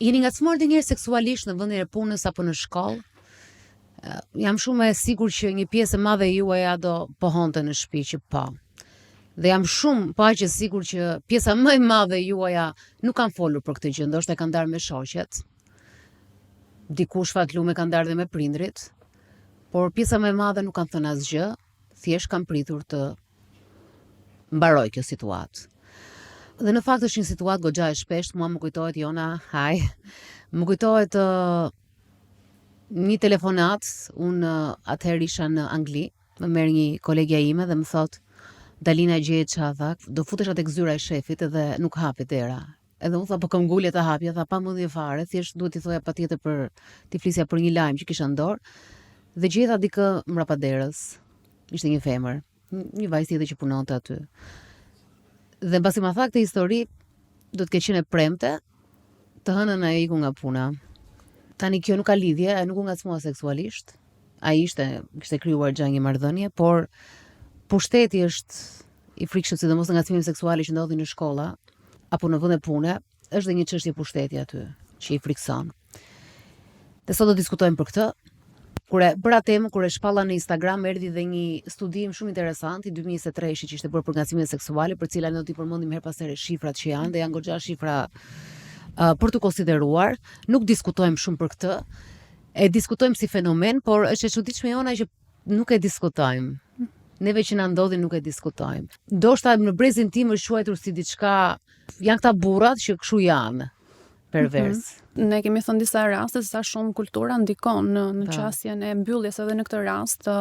Jeni ngacmuar ndonjëherë seksualisht në vendin e punës apo në shkollë? Jam shumë e sigurt që një pjesë e madhe e juaja do pohonte në shtëpi që po. Dhe jam shumë po aq e sigurt që pjesa më e madhe e juaja nuk kanë folur për këtë gjë, ndoshta e kanë ndarë me shoqet. Dikush fatlum e ka ndarë dhe me prindrit, por pjesa më e madhe nuk kanë thënë asgjë, thjesht kanë pritur të mbarojë kjo situatë. Dhe në fakt është një situatë goxha e shpeshtë, mua më kujtohet Jona, hi. Më kujtohet uh, një telefonatë, unë uh, atëherë isha në Angli, më merr një kolegja ime dhe më thotë Dalina gjeje ça tha, do futesha tek zyra e shefit edhe nuk hapi dera. Edhe unë tha po këmbëngulja ta hapja, tha pa mendje fare, thjesht duhet t'i thoja patjetër për t'i flisja për një lajm që kisha në dorë. Dhe gjeta dikë mbrapa derës. Ishte një femër, një vajzë tjetër që punonte aty. Dhe mbasi ma tha këtë histori, do të ketë qenë e premte, të hënën ajo iku nga puna. Tani kjo nuk ka lidhje, ajo nuk u ngacmua seksualisht. Ai ishte, kishte krijuar gja një marrëdhënie, por pushteti është i frikshëm, sidomos në ngacmimet seksuale që ndodhin në shkolla apo në vende pune, është dhe një çështje pushteti aty që i frikëson. Dhe sot do diskutojmë për këtë. Kur e bëra temën, kur e shpalla në Instagram, erdhi dhe një studim shumë interesant i 2023-shit që ishte bërë për ngacmimet seksuale, për të cilat ne do t'i përmendim herë pas here shifrat që janë dhe janë goxha shifra uh, për t'u konsideruar. Nuk diskutojmë shumë për këtë. E diskutojmë si fenomen, por është e çuditshme Jona që nuk e diskutojmë. Neve që na ndodhin nuk e diskutojmë. Ndoshta në brezin tim është quajtur si diçka janë këta burrat që kështu janë pervers. Mm -hmm. Ne kemi thënë disa raste se sa shumë kultura ndikon në në qasjen e mbylljes edhe në këtë rast të,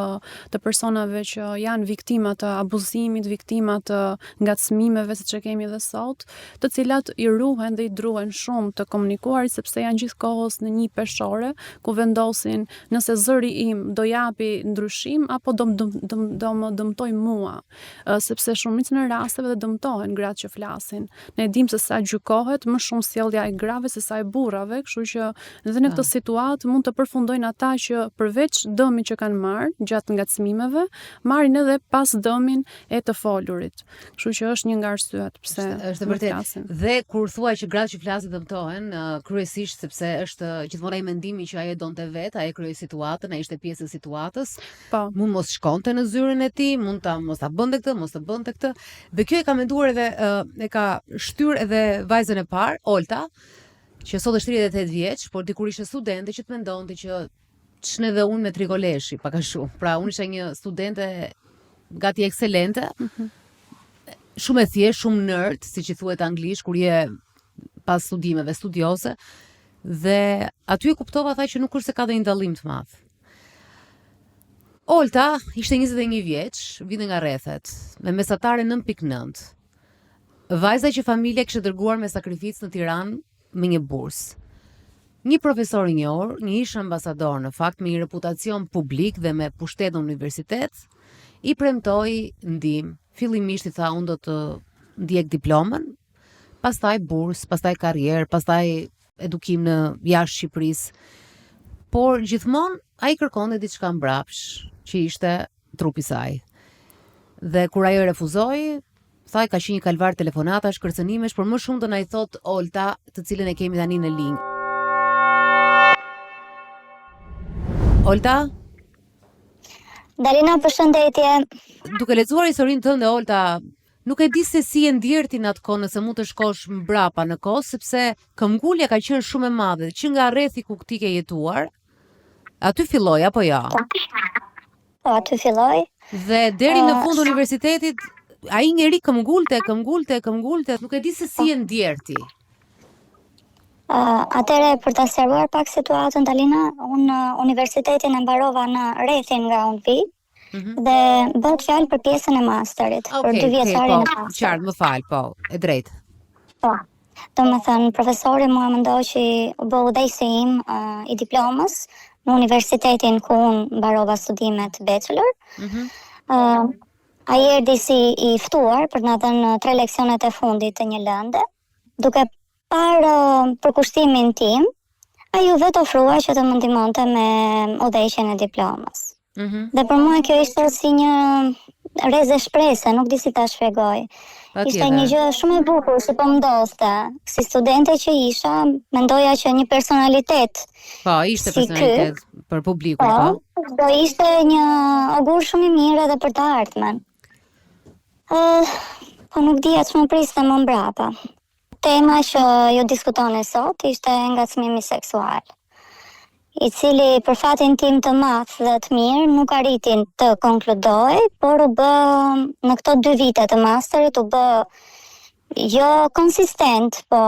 të personave që janë viktima të abuzimit, viktima të ngacmimeve siç e kemi edhe sot, të cilat i ruhen dhe i druhen shumë të komunikuarit sepse janë gjithë kohës në një peshore ku vendosin nëse zëri im do japi ndryshim apo do do do, do më dëmtojë mua, sepse shumicën e rasteve dhe dëmtohen gratë që flasin. Ne dimë se sa gjykohet më shumë sjellja e grave se sa e burrave, kështu që edhe në këtë situatë mund të përfundojnë ata që përveç dëmit që kanë marrë gjatë ngacmimeve, marrin edhe pas dëmin e të folurit. Kështu që është një nga arsyet pse është, është e vërtetë. Dhe kur thua që gratë që flasin dëmtohen, uh, kryesisht sepse është gjithmonë ai mendimi që ai e donte vetë, ai e krijoi situatën, ai ishte pjesë e situatës. Po. Mund mos shkonte në zyrën e tij, mund ta mos ta bënte këtë, mos të bënte këtë. Dhe kjo e ka menduar edhe e ka shtyrë edhe vajzën e parë, Olta, që sot është 38 vjeç, por dikur ishte studente që të mendonte që ç'ne dhe unë me Trigoleshi, pak a shumë. Pra unë isha një studente gati ekselente. Mm -hmm. Shumë e thjeshtë, shumë nerd, siç i thuhet anglisht kur je pas studimeve studioze. Dhe aty e kuptova tha që nuk është se ka dhe një dallim të madh. Olta ishte 21 vjeç, vinte nga rrethet, me mesatare 9.9. Vajza që familja kishte dërguar me sakrificë në Tiranë me një bursë. Një profesor i njohur, një ish ambasador në fakt me një reputacion publik dhe me pushtet në universitet, i premtoi ndihmë. Fillimisht i tha unë do të ndjek diplomën, pastaj bursë, pastaj karrierë, pastaj edukim në jashtë Shqipërisë. Por gjithmonë ai kërkonte diçka mbrapsh, që ishte trupi i saj. Dhe kur ajo refuzoi, tha ka qenë një kalvar telefonatash, kërcënimesh, por më shumë do na i thotë Olta, të cilën e kemi tani në linjë. Olta? Dalina, përshëndetje. Duke lexuar historinë tënde Olta, Nuk e di se si je ndjerë ti në atë kohë nëse mund të shkosh mbrapa në kohë, sepse këmbgulja ka qenë shumë e madhe, që nga rrethi ku ti ke jetuar, aty filloi apo jo? Po, aty filloi. Dhe deri në fund të universitetit ai njeri këmbgulte, këmbgulte, këmbgulte, nuk e di se si je ndjerë ti. Uh, atëherë për ta sqaruar pak situatën Dalina, unë universitetin e mbarova në rrethin nga unë vij, Mm -hmm. Dhe bëhet fjalë për pjesën e masterit, okay, për dy vjeçarin okay, po, e masterit. Qartë, më fal, po, e drejtë. Po. Domethënë, profesori mua më ndoqi, u bë udhëheqësi im uh, i diplomës në universitetin ku unë mbarova studimet bachelor. Mm -hmm. uh, ai erdhi si i ftuar për të na dhënë tre leksionet e fundit të një lënde, duke parë përkushtimin tim, ai u vetëofrua që të më ndihmonte me udhëheqjen e diplomës. Mm -hmm. Dhe për mua kjo ishte si një. rreze shprese, nuk di si ta shpjegoj. Ishte një gjë shumë e bukur që po më ndodhte. Si studente që isha, mendoja që një personalitet. Po, ishte si personalitet ky, për publikun, po. Po, do ishte një ogur shumë i mirë edhe për të ardhmen. Ë, uh, po nuk dija ç'më priste më mbrapa. Tema që ju diskutoni sot ishte ngacmimi seksual, i cili për fatin tim të madh dhe të mirë nuk arriti të konkludohej, por u bë në këto dy vite të masterit u bë jo konsistent, po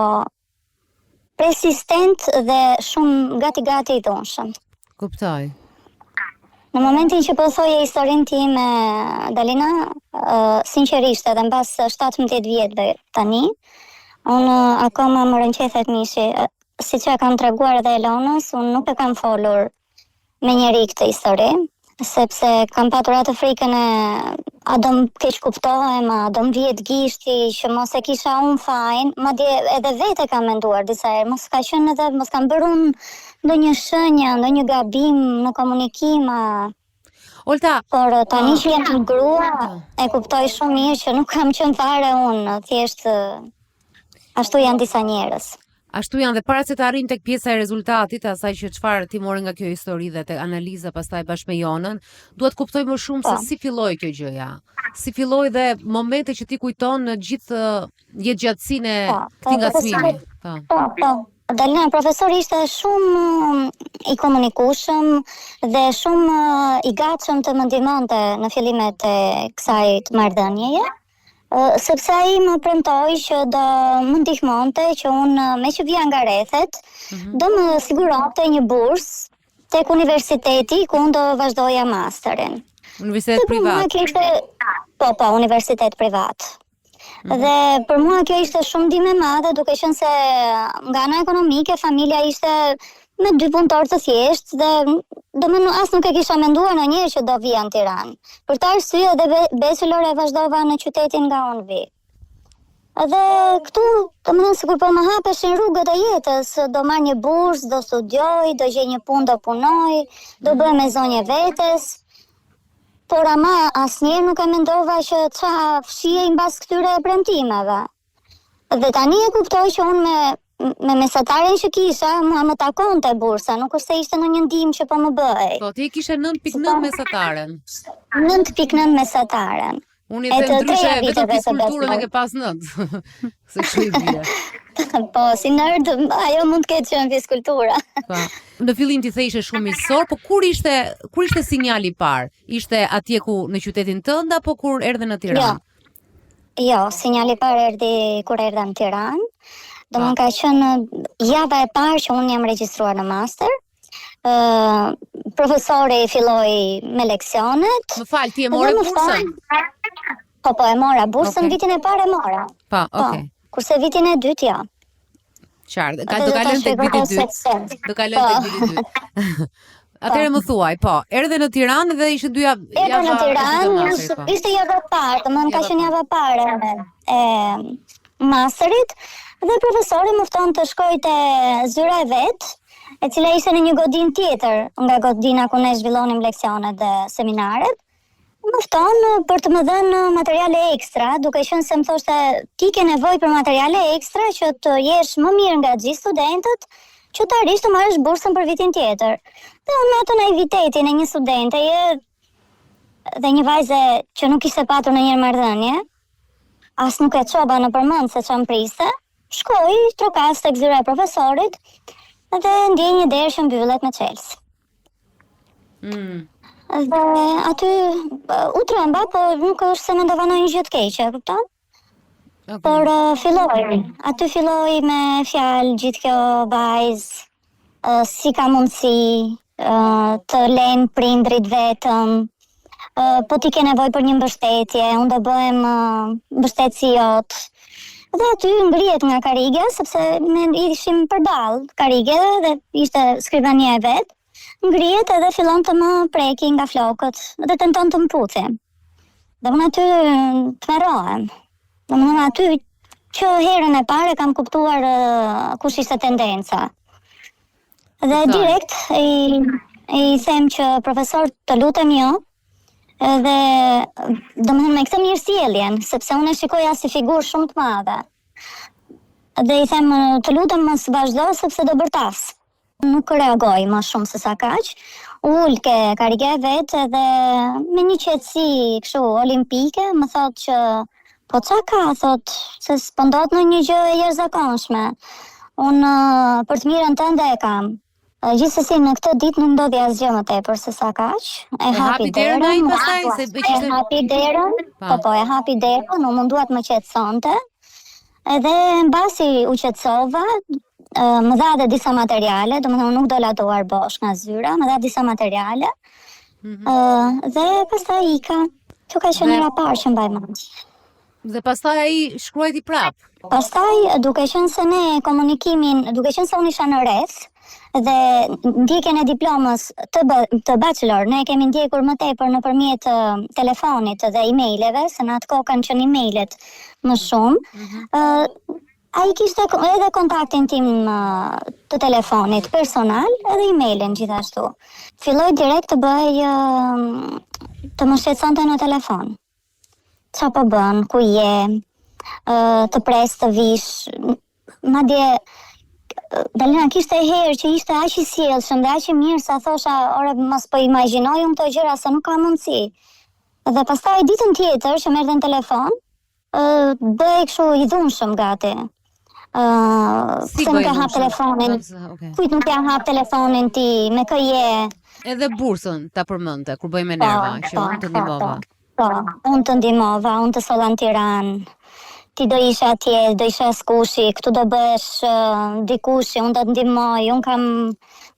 persistent dhe shumë gati gati i dhunshëm. Kuptoj. Në momentin që po thoje historinë time, Dalina, uh, sinqerisht edhe mbas 17 vjetëve tani, unë akoma më rrënqethet mishi, siç ia kam treguar edhe Elonës, unë nuk e kam folur me njeri këtë histori, sepse kam patur atë frikën e a do më keqkuptohem, a do më vihet gishti, që mos e kisha unë fajin, madje edhe vetë e kam menduar disa herë, mos ka qenë edhe, mos kam bërë unë ndonjë shenjë, ndonjë gabim në komunikim, a... Olta, Por tani që jam grua, e kuptoj shumë mirë që nuk kam qenë fare unë, thjesht ashtu janë disa njerëz. Ashtu janë dhe para se të arrijmë tek pjesa e rezultatit, asaj që çfarë ti more nga kjo histori dhe tek analiza pastaj bashkë me Jonën, dua të kuptoj më shumë se po. si filloi kjo gjëja. Si filloi dhe momente që ti kujton në gjithë jetëgjatësinë e po, këtij po, ngacmimi. Po. Po, po. Dalina, profesori ishte shumë mm, i komunikueshëm dhe shumë i gatshëm të më ndihmonte në fillimet e kësaj të marrëdhënieje. Sepse ai më premtoi që do më ndihmonte që unë meqë vija nga rrethet, mm -hmm. do më siguronte një bursë tek universiteti ku unë do vazhdoja masterin. Universitet privat. Kjo ishte po po, universitet privat. Mm -hmm. Dhe për mua kjo ishte shumë ndihmë e madhe, duke qenë se nga ana ekonomike familja ishte me dy punëtorë të thjeshtë dhe domethënë as nuk e kisha menduar ndonjëherë që do vija në Tiranë. Për këtë arsye edhe bachelor e vazhdova në qytetin nga unë vij. Dhe këtu, domethënë sikur po më hapeshin rrugët e jetës, do marr një bursë, do studioj, do gjej një punë, do punoj, do mhm. bëhem e zonja e vetes. Por ama asnjëherë nuk e mendova që ça fshihej mbas këtyre premtimeve. Dhe tani e kuptoj që unë me me mesataren që kisha, mua më takonte bursa, nuk është se ishte ndonjë ndihmë që po më bëhej. Po, ti e kishe 9.9 mesataren. 9.9 mesataren. Unë i them ndryshe, vetëm fiskulturën e ke pas 9. Se kështu i bie. Po, si nerd, ajo mund të ketë qenë fiskultura. Po. Në fillim ti the ishe shumë miqësor, po kur ishte kur ishte sinjali i parë? Ishte atje ku në qytetin tënd apo kur erdhe në Tiranë? Jo. Jo, sinjali i parë erdhi kur erdha në Tiranë. Domethënë ka qenë java e parë që unë jam regjistruar në master. Ë profesori filloi me leksionet. Më fal, ti e more bursën? Po, po, e mora bursën okay. vitin e parë e mora. Po, po okay. Kurse vitin e dytë jo. Qartë, ka do kalojmë tek viti i dytë. Do kalojmë tek po. viti i dytë. Atëherë më thuaj, po, erdhe në Tiranë dhe ishte dy javë. Erdha në Tiranë, po. ishte java e parë, domethënë ka qenë java e parë e masterit dhe profesori më fton të shkoj te zyra e vet, e cila ishte në një godinë tjetër nga godina ku ne zhvillonim leksionet dhe seminaret. Më fton për të më dhënë materiale ekstra, duke qenë se më thoshte ti ke nevojë për materiale ekstra që të jesh më mirë nga gjithë studentët, që të arrish të marrësh bursën për vitin tjetër. Dhe unë me atë naivitetin e një studenteje dhe një vajze që nuk kishte patur ndonjëherë marrëdhënie, as nuk e çova nëpër mend se ça më priste, shkoj, trokas tek zyra e profesorit dhe ndjej një derë që mbyllet me çelës. Mm. Dhe aty u tremba, po nuk është se mendova ndonjë gjë të keqe, e kupton? Okay. Por uh, filloi, aty filloi me fjalë gjithë kjo vajzë, uh, si ka mundësi uh, të lënë prindrit vetëm, uh, po ti ke nevojë për një mbështetje, unë do bëhem uh, mbështetësi jot. Dhe aty ngrihet nga karrigia, sepse ne ishim përballë karrigeve dhe ishte skrivania e vet. Ngrihet edhe fillon të më preki nga flokët dhe tenton të më puthi. Dhe unë aty tmerrohem. Domethënë aty që herën e parë kam kuptuar kush ishte tendenca. Dhe direkt i, i them që profesor të lutem jo. Edhe, domethënë me këtë mirësjelljen, sepse unë e shikoja si figurë shumë të madhe. Dhe i them, të lutem mos vazhdo sepse do bërtas. Nuk reagoi më shumë se sa kaq. U ul ke karrigia e vet edhe me një qetësi kështu olimpike më thotë që po ça ka, thotë, se s'po ndodh ndonjë gjë e jashtëzakonshme. Unë për të mirën tënde e kam. Gjithsesi në këtë ditë nuk ndodhi asgjë më tepër se sa kaq. E, e hapi derën ai pastaj se e hapi derën. Po po, e hapi derën, u mundua të më qetësonte. Edhe mbasi u qetësova, më dha edhe disa materiale, domethënë nuk dola duar bosh nga zyra, më dha disa materiale. Mm -hmm. dhe pastaj ika. Kjo ka qenë hera e parë që mbaj mend. Dhe pastaj ai shkruajti prap. Pastaj duke qenë se ne komunikimin, duke qenë se unë isha në rreth dhe ndjekjen e diplomës të të bachelor, ne e kemi ndjekur më tepër nëpërmjet telefonit dhe emaileve, se në atë kohë kanë qenë emailet më shumë. Mm -hmm. uh, ai kishte edhe kontaktin tim të telefonit personal edhe emailin gjithashtu. Filloi direkt të bëhej të më shqetësonte në telefon. Ça po bën, ku je, të pres të vish, madje Dalina kishte herë që ishte aq i sjellshëm dhe aq i mirë sa thosha, ore mos po imagjinoj unë këto gjëra se nuk ka mundësi. Dhe pastaj ditën tjetër që merrte në telefon, bëhej kështu i dhunshëm gati. Ë, si pse nuk e hap telefonin? Okay. Kujt nuk ia hap telefonin ti? Me kë je? Edhe bursën ta përmendte kur bëhej me po, nerva, që po, unë të po, ndihmova. Po, unë të ndihmova, unë të solla në Tiranë. Ti do ishe atje, do ishe askushi, këtu do bëhesh uh, dikushi, unë do të ndihmoj, unë kam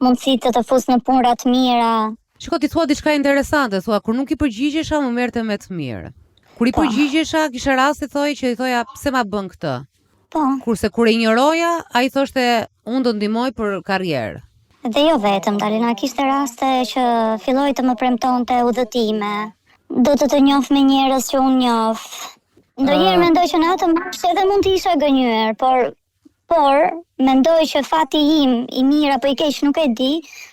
mundësi të të fus në punëra të mira. Shiko, ti thua diçka interesante, thua kur nuk i përgjigjesha më merrte me të mirë. Kur i po. përgjigjesha, kisha raste thoje që i thoja pse ma bën këtë. Po. Kurse kur e injoroja, ai thoshte unë do ndihmoj për karrierë. Dhe jo vetëm, Dalina, kishte raste që filloi të më premtonte udhëtime. Do të të njoh me njerëz që unë njoh. Ndonjëherë uh... mendoj që në atë moshë edhe mund të isha gënjyer, por por mendoj që fati im i mirë apo i keq nuk e di,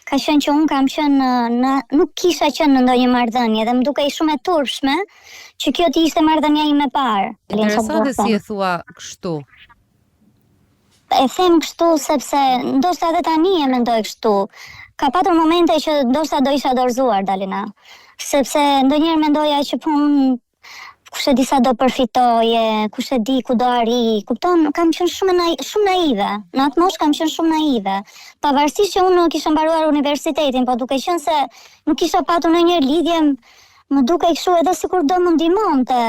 ka qenë që unë kam qenë në, në nuk kisha qenë në ndonjë marrëdhënie dhe më dukej shumë e turpshme që kjo të ishte marrëdhënia ime e parë. Interesante si e thua kështu. E them kështu sepse ndoshta edhe tani e mendoj kështu. Ka patur momente që ndoshta do isha dorëzuar Dalina, sepse ndonjëherë mendoja që po unë kush e di sa do përfitoje, kush e di ku do arrij, kupton, kam qenë shumë nai, shumë naive. Në atë moshë kam qenë shumë naive. Pavarësisht që unë kisha mbaruar universitetin, po duke qenë se nuk kisha patur ndonjëherë lidhje, më dukej kështu edhe sikur do më ndihmonte,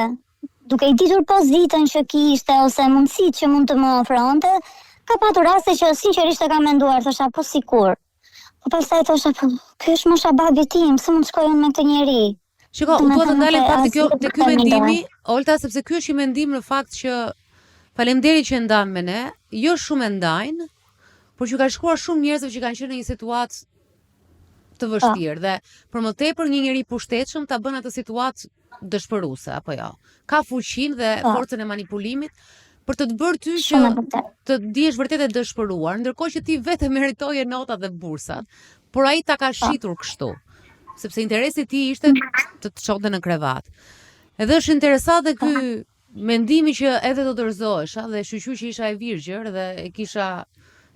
duke i ditur pozitën që kishte ose mundësitë që mund të më ofronte, ka patur raste që sinqerisht e kam menduar, thosha po sikur. Po pastaj thosha po ky është mosha babit tim, si mund të shkoj unë me këtë njeri? Shiko, unë dua të ndalem pak te kjo te ky mendimi, Olta, sepse ky është një mendim në fakt që faleminderit që e ndan me ne, jo shumë e ndajnë, por që ka shkuar shumë njerëzve që kanë qenë në një situatë të po. vështirë dhe për më tepër një njeri i pushtetshëm ta bën atë situatë dëshpëruese apo jo. Ka fuqinë dhe po. forcën e manipulimit për të të bërë ty që të ndihesh vërtet e dëshpëruar, ndërkohë që ti vetë meritoje notat dhe bursat, por ai ta ka po. shitur kështu, sepse interesi i tij ishte të të çonte në krevat. Edhe është interesante ky po. mendimi që edhe do dorëzohesha dhe shyqyr që isha e virgjër dhe e kisha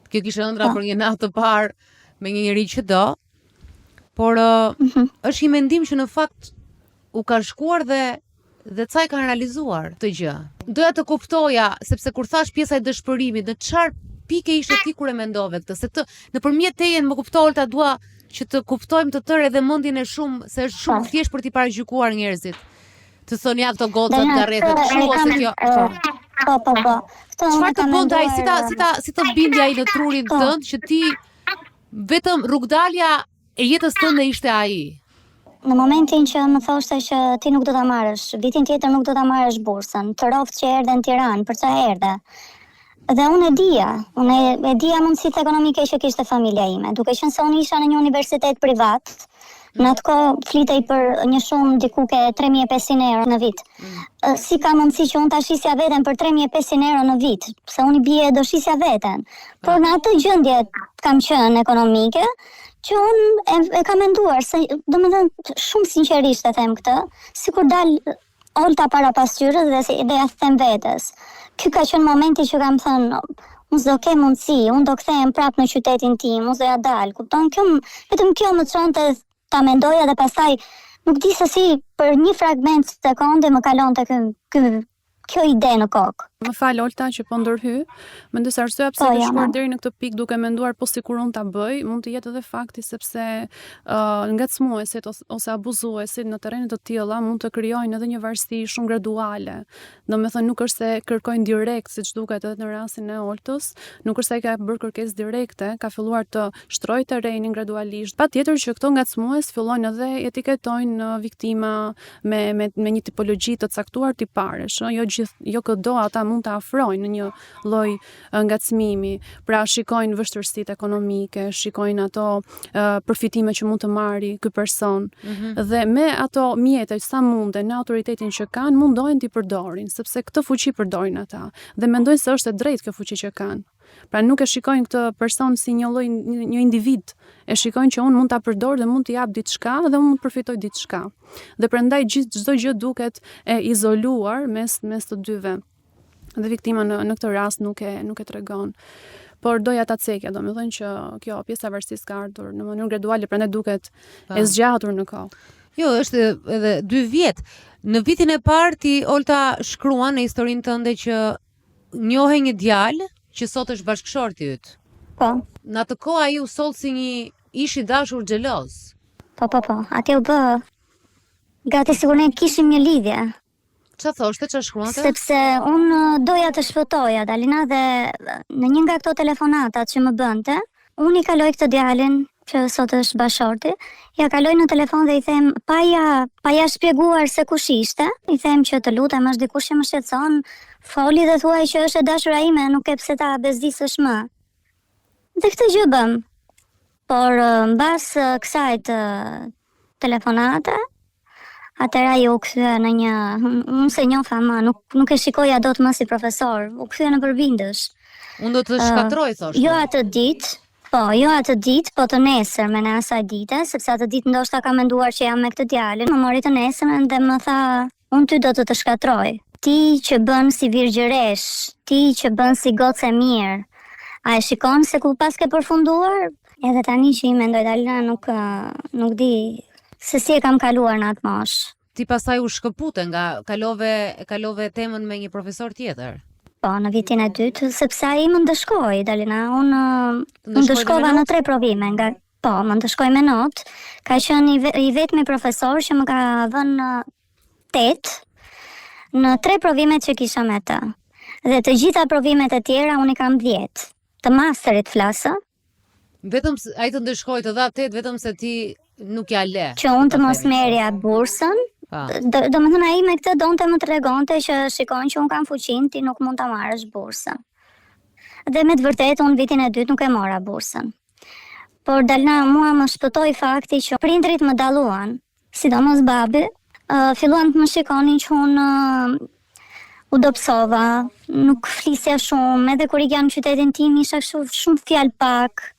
kjo kisha ëndrra po. për një natë të parë me një njeri që do. Por mm -hmm. është një mendim që në fakt u ka shkuar dhe dhe ca e kanë realizuar këtë gjë. Doja të kuptoja, sepse kur thashë pjesa e dëshpërimit, në çfarë pike ishe ti kur e mendove këtë, se të nëpërmjet teje më kupto Olta dua që të kuptojmë të tërë edhe mendjen e shumë, se është shumë po. thjesht për t'i paragjykuar njerëzit. Të thonë ja këto gocat nga rrethet, kështu ose kjo. Po, po, po. Çfarë të bënte ai, si ta si ta si të bindi ai në trurin po. tënd që ti vetëm rrugdalja E jetës tënde ishte ai. Në momentin që më thoshte që ti nuk do ta marrësh, vitin tjetër nuk do ta marrësh bursën, të rroftë që erdhe në Tiranë, për ça erdhe? Dhe unë e dija, unë e dija mundësitë ekonomike që kishte familja ime, duke qenë se unë isha në një universitet privat, në atë kohë flitej për një shumë diku ke 3500 euro në vit. Mm. Si ka mundësi që unë ta shisja veten për 3500 euro në vit, se unë i bie do shisja veten. Por në atë gjendje kam qenë ekonomike, Që unë e, e kam menduar se, domethënë, shumë sinqerisht e them këtë, sikur dal Olta para pasqyrës dhe, si, dhe ja them vetes. Ky ka qenë momenti që kam thënë, unë s'do kem mundësi, unë do kthehem prapë në qytetin tim, unë s'do ja dal, kupton? Kjo, vetëm kjo më çonte ta mendoja dhe pastaj nuk di se si për një fragment sekonde më kalonte ky ky kjo ide në kokë. Më fal Olta që po ndërhyj. Mendoj se arsyeja pse po, ke shkuar deri në këtë pikë duke menduar po sikur unë ta bëj, mund të jetë edhe fakti sepse uh, ngacmuesit ose, ose abuzuesit në terrene të tilla mund të krijojnë edhe një varësi shumë graduale. Domethënë nuk është se kërkojnë direkt siç duket edhe në rastin e Oltës, nuk është se ai ka bërë kërkesë direkte, ka filluar të shtrojë terrenin gradualisht. Patjetër që këto ngacmues fillojnë edhe etiketojnë viktima me me me një tipologji të caktuar tiparesh, ëh, jo gjithë, jo këdo ata mund të afrojnë në një lloj ngacmimi. Pra shikojnë vështirësitë ekonomike, shikojnë ato uh, përfitime që mund të marri ky person. Mm -hmm. Dhe me ato mjete sa munden në autoritetin që kanë, mundohen t'i përdorin, sepse këtë fuqi përdorin ata dhe mendojnë se është e drejtë kjo fuqi që kanë. Pra nuk e shikojnë këtë person si një lloj një, një individ, e shikojnë që unë mund ta përdor dhe mund t'i jap diçka dhe unë mund të përfitoj diçka. Dhe prandaj gjithë çdo gjë duket e izoluar mes mes të dyve. Dhe viktima në në këtë rast nuk e nuk e tregon. Por doja ta cekja, domethënë që kjo pjesa e varësisë ka ardhur në mënyrë graduale, prandaj duket pa. e zgjatur në kohë. Jo, është edhe dy vjet. Në vitin e parë ti Olta shkruan në historinë tënde që njohe një djalë që sot është bashkëshorti yt. Po. Në atë kohë ai u soll si një ish i dashur xheloz. Po, po, po. Atje u bë gati sikur ne kishim një lidhje. Ça thoshte, ça shkruante? Sepse unë doja të shpëtoja, Dalina, dhe në një nga këto telefonatat që më bënte, unë i kaloj këtë djalin që sot është bashkëshorti, ja kaloj në telefon dhe i them pa ja pa ja shpjeguar se kush ishte, i them që të lutem është dikush që më shqetëson, foli dhe thuaj që është e dashura ime, nuk ke pse ta bezdisësh më. Dhe këtë gjë bëmë. Por mbas kësaj të telefonate, atëherë ai u kthye në një, unë s'e njofa më, nuk nuk e shikoja dot më si profesor, u kthye në përbindësh. Unë do të shkatërroj, thoshte. Jo atë ditë, po, jo atë ditë, po të nesërmen e asaj dite, sepse atë ditë ndoshta ka menduar që jam me këtë djalin, më mori të nesërmen dhe më tha, Unë ty do të të shkatërroj. Ti që bën si virgjëreshë, ti që bën si gocë e mirë, a e shikon se ku paske përfunduar? Edhe tani që i mendoj Dalina nuk nuk di se si e kam kaluar në atë moshë. Ti pastaj u shkëpute nga kalove e kalove temën me një profesor tjetër. Po, në vitin e dytë, sepse ai më ndëshkoi, Dalina. Unë u ndëshkova në tre provime nga Po, më ndëshkoi me notë. Ka qenë i, ve, i vetmi profesor që më ka vënë 8 në tre provimet që kisha me të. Dhe të gjitha provimet e tjera unë i kam 10. Të masterit flas, ë? Vetëm se ai të ndëshkoi të dha 8 vetëm se ti nuk ja le. Që unë të mos merrja bursën. Po. Do, domethënë ai me këtë donte më tregonte që shikon që unë kam fuqinë, ti nuk mund ta marrësh bursën. Dhe me të vërtetë unë vitin e dytë nuk e mora bursën. Por Dalina mua më shpëtoi fakti që prindërit më dalluan, sidomos babi, filluan të më shikonin që unë u dobësova, nuk flisja shumë, edhe kur ikja në qytetin tim isha kështu shumë fjalë pak.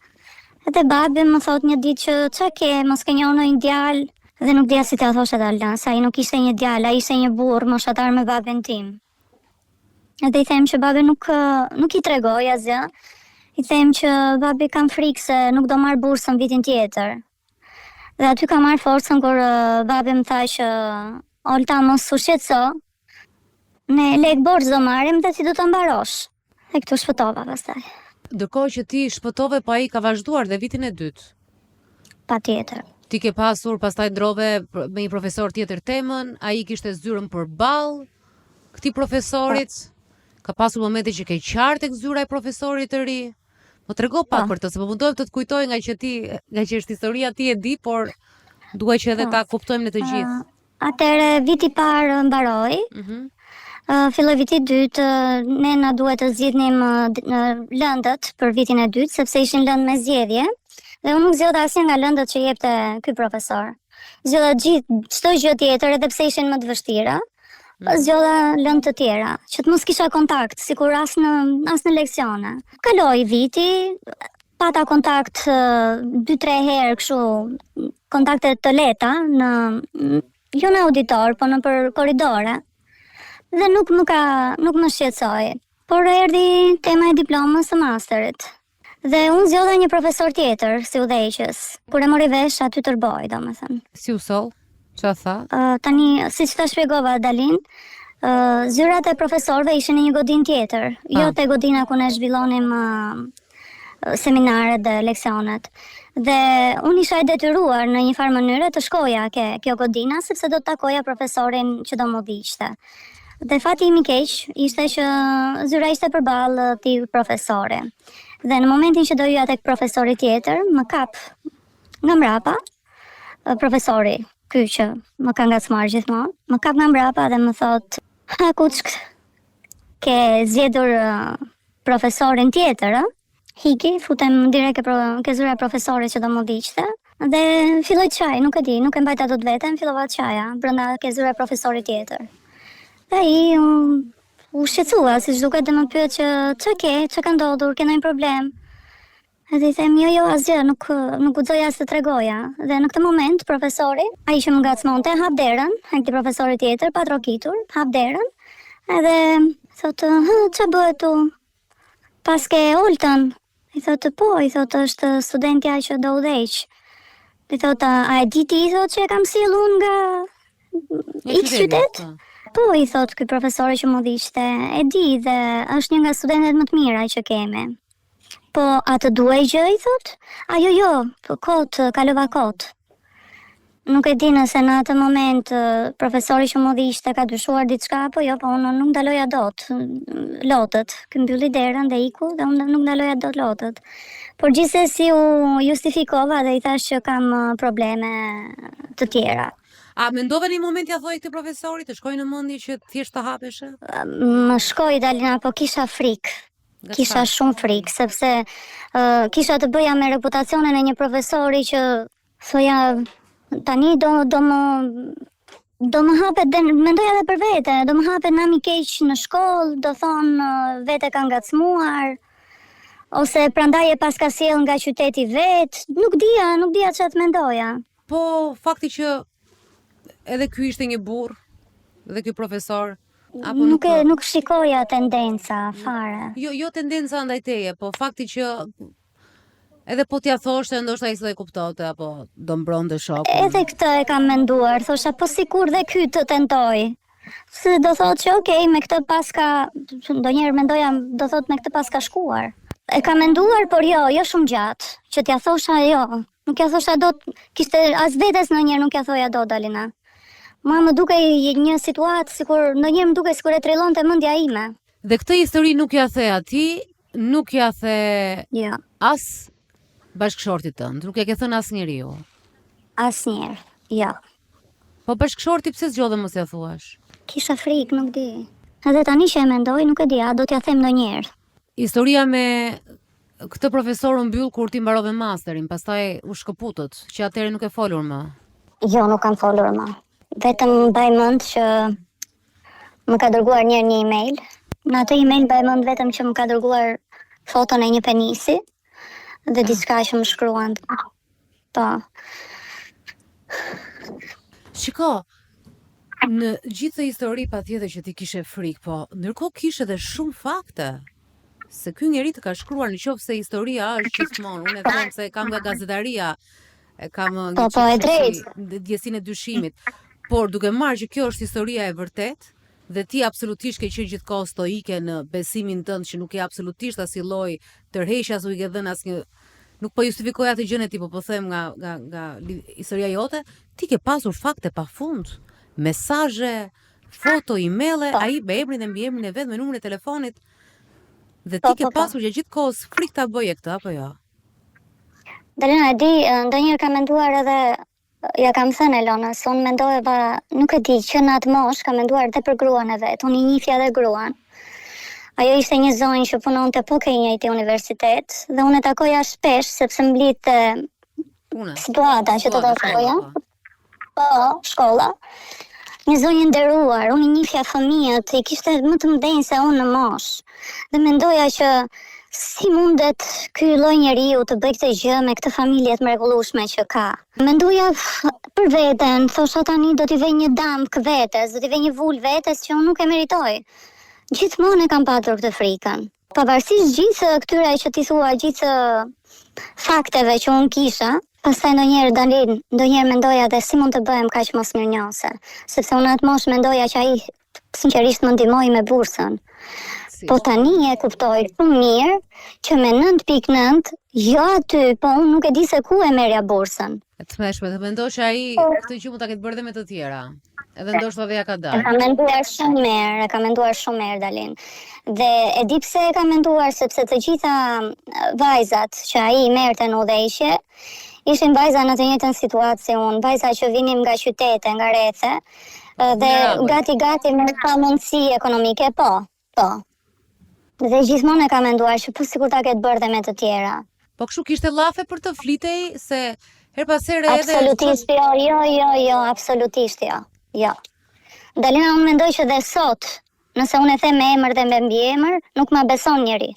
Edhe babi më thotë një ditë që ça ke, mos ke njohur ndonjë djalë, dhe nuk dija si t'ia thosha Dalina, se ai nuk ishte një djalë, ai ishte një burrë moshatar me babin tim. Edhe i them që babi nuk nuk i tregoj asgjë. I them që babi kam frikë se nuk do marr bursën vitin tjetër. Dhe aty kam marrë forcën kur babi më tha që Olta mos u shqetëso, ne lek borxh do marrim dhe ti do ta mbarosh. Dhe këtu shpëtova pastaj. Ndërkohë që ti shpëtove, po ai ka vazhduar dhe vitin e dytë. Patjetër. Ti ke pasur, pastaj ndrove me një profesor tjetër temën, ai kishte zyrën përballë këtij profesorit. Ka pasur momente që ke qarë tek zyra e profesorit të ri. Më trego pak po. për të, se po mundohem të të kujtoj nga që ti, nga që është historia ti e di, por dua që edhe po. ta kuptojmë ne të gjithë. Atëherë viti i parë mbaroi. Mm -hmm. Filloi viti i dytë, ne na duhet të zgjidhnim lëndët për vitin e dytë, sepse ishin lëndë me zgjedhje, dhe unë nuk zgjodha asnjë nga lëndët që jepte ky profesor. Zgjodha gjithë çdo gjë tjetër, edhe pse ishin më të vështira, mm. zgjodha lëndë të tjera, që të mos kisha kontakt, sikur as në as në leksione. Kaloi viti, Pata kontakt 2-3 herë kështu, kontakte të lehta në jo në auditor, po nëpër korridore. Dhe nuk më ka nuk më shqetësoi. Por erdhi tema e diplomës së masterit. Dhe unë zgjodha një profesor tjetër si udhëheqës. Kur e mori vesh, aty tërboi, domethënë. Si u soll? Ça tha? Uh, tani, siç ta shpjegova Dalin, uh, zyrat e profesorëve ishin në një godinë tjetër, pa. jo te godina ku ne zhvillonim uh, seminaret dhe leksionet. Dhe unë isha e detyruar në një farë mënyre të shkoja ke kjo godina sepse do të takoja profesorin që do më udhëhiqte. Dhe fati im i keq ishte që zyra ishte përballë atij profesori. Dhe në momentin që do hyja tek profesori tjetër, më kap nga mbrapa profesori, ky që më ka ngacmuar gjithmonë, më kap nga mbrapa dhe më thotë, "Ha kuçk, ke zgjedhur profesorin tjetër, ë? Iki, futem direkt ke, pro, ke zyra e profesorit që do më udhëhiqte dhe filloj të qaj, nuk e di, nuk e mbajta dot veten, fillova të qaja brenda ke zyra e profesorit tjetër. Dhe ai u, u shqetësua, siç duket dhe më pyet që ça ke, ça ka ndodhur, ke ndonjë problem. Edhe i them, jo, jo, asgjë, nuk nuk guxoja as të tregoja. Dhe në këtë moment profesori, ai që më ngacmonte, hap derën, ai këtij profesori tjetër, pa trokitur, hap derën, edhe thotë, hë, ça bëhet tu? Paske Oltën? I thotë, po, i thotë, është studentja që do udhëheq. I thotë, a e di ti, i thotë, që e kam sjellë unë nga X qytet? Po. po, i thotë ky profesori që më udhëhiqte, e di dhe është një nga studentet më të mira që kemi. Po, a të duhej gjë, i thotë? A jo, jo, po, kot, kalova kot. Nuk e di nëse në atë moment profesori që më udhëhiqte ka dyshuar diçka apo jo, po unë nuk ndaloja dot lotët. Ky mbylli derën dhe iku dhe unë nuk ndaloja dot lotët. Por gjithsesi u justifikova dhe i thashë që kam probleme të tjera. A mendove në një moment t'ia thoje këtij profesorit, të shkoi në mendje që thjesht të hapeshe? Më shkoi Dalina, po kisha frikë. Kisha shumë frikë, sepse uh, kisha të bëja me reputacionin e një profesori që thoja tani do do më do më hapet dhe mendoja edhe për vete, do më hapet nami i keq në shkollë, do thonë vetë e ka ngacmuar ose prandaj e paska sjellë nga qyteti vet, nuk dija, nuk dija çfarë të mendoja. Po fakti që edhe ky ishte një burrë dhe ky profesor apo nuk e nuk shikoja tendenca fare. Jo, jo tendenca ndaj teje, po fakti që edhe po t'ia thoshte ndoshta ai s'do e kuptonte apo do mbronte shokun. Edhe këtë e kam menduar, thosha po sikur dhe ky të tentojë. Se do thotë që okay, me këtë paska ndonjëherë mendoja do thotë me këtë paska shkuar. E kam menduar, por jo, jo shumë gjatë, që t'ia thosha jo. Nuk ia thosha dot, kishte as vetes ndonjëherë nuk ia thoja dot Dalina. Mua më dukej një situatë sikur ndonjëherë më dukej sikur e trillonte mendja ime. Dhe këtë histori nuk ia the atij, nuk ia the jo. as bashkëshortit tënd, nuk ia ke thënë asnjeriu. Asnjëherë, jo. Po bashkëshortit pse zgjodhe mos ia thuash? Kisha frikë, nuk di. Edhe tani që e mendoj, nuk e di, a do t'ia them ndonjëherë. Historia me këtë profesor u mbyll kur ti mbarove masterin, pastaj u shkëputët, që atëherë nuk ke folur më. Jo, nuk kam folur më. Vetëm mbaj mend që më ka dërguar një një email. Në atë email mbaj mend vetëm që më ka dërguar foton e një penisi dhe ah. diçka që më shkruan. Po. Shiko, në gjithë këtë histori patjetër që ti kishe frikë, po ndërkohë kishe edhe shumë fakte. Se ky njeri të ka shkruar në qoftë se historia është gjithmonë, unë e them se e kam nga gazetaria, e kam një po, po, e drejtë. ndjesinë e dyshimit. Por duke marrë që kjo është historia e vërtetë, dhe ti absolutisht ke qenë gjithkohë stoike në besimin tënd që nuk ke absolutisht asnjë lloj tërheqje as nuk i ke dhënë asnjë nuk po justifikoj atë gjënë e tij, po po them nga nga nga historia jote, ti ke pasur fakte pafund, mesazhe, foto, emaile, po. ai me emrin dhe mbiemrin e vet, me numrin e telefonit. Dhe ti po, ke po, po. pasur gjatë gjithë kohës frikë ta bëje këtë apo jo? Dalina, e di, ndonjëherë kam menduar edhe Ia kam thënë Elonës, unë mendova, nuk e di, që në atë moshë kam menduar dhe për gruan e vet, unë i njihja dhe gruan. Ajo ishte një zonjë që punonte po ke i njëjti universitet dhe unë e takoja shpesh sepse më mblidhte Puna. situata që të takoja. Po. po, shkolla. Një zonjë e nderuar, unë i njihja fëmijët, i kishte më të mëdhenj se unë në moshë. Dhe mendoja që si mundet ky lloj njeriu të bëjë këtë gjë me këtë familje të mrekullueshme që ka. Mendoja për veten, thosha tani do t'i vej një damkë vetes, do t'i vej një vulë vetes që unë nuk e meritoj. Gjithmonë e kam patur këtë frikën. Pavarësisht gjithë këtyre që ti thua, gjithë fakteve që unë kisha, pastaj ndonjëherë dalin, ndonjëherë mendoja dhe si mund të bëhem kaq mosmirënjohëse, sepse unë në atë moshë mendoja që ai sinqerisht më ndihmoi me bursën. Po tani e kuptoj shumë mirë që me 9.9, jo aty, po unë nuk e di se ku e merrja bursën. E tmerrshme, të mendosh që ai këtë gjë mund ta ketë bërë dhe me të tjera. Edhe ndoshta dhe ia ka dalë. E ka menduar shumë mirë, e ka menduar shumë mirë Dalin. Dhe e di pse e ka menduar sepse të gjitha vajzat që ai i merrte në udhëheqje ishin vajza në të njëjtën situatë si unë, vajza që vinim nga qytete, nga rrethe, dhe gati gati me pamundësi ekonomike, po, po. Dhe gjithmonë e ka menduar që po sikur ta ketë bërë dhe me të tjera. Po kështu kishte llafe për të flitej se herë pas here edhe Absolutisht jo, jo, jo, jo, absolutisht jo. Jo. Dalina unë mendoj që dhe sot, nëse unë e them me emër dhe me mbiemër, nuk ma beson njeri.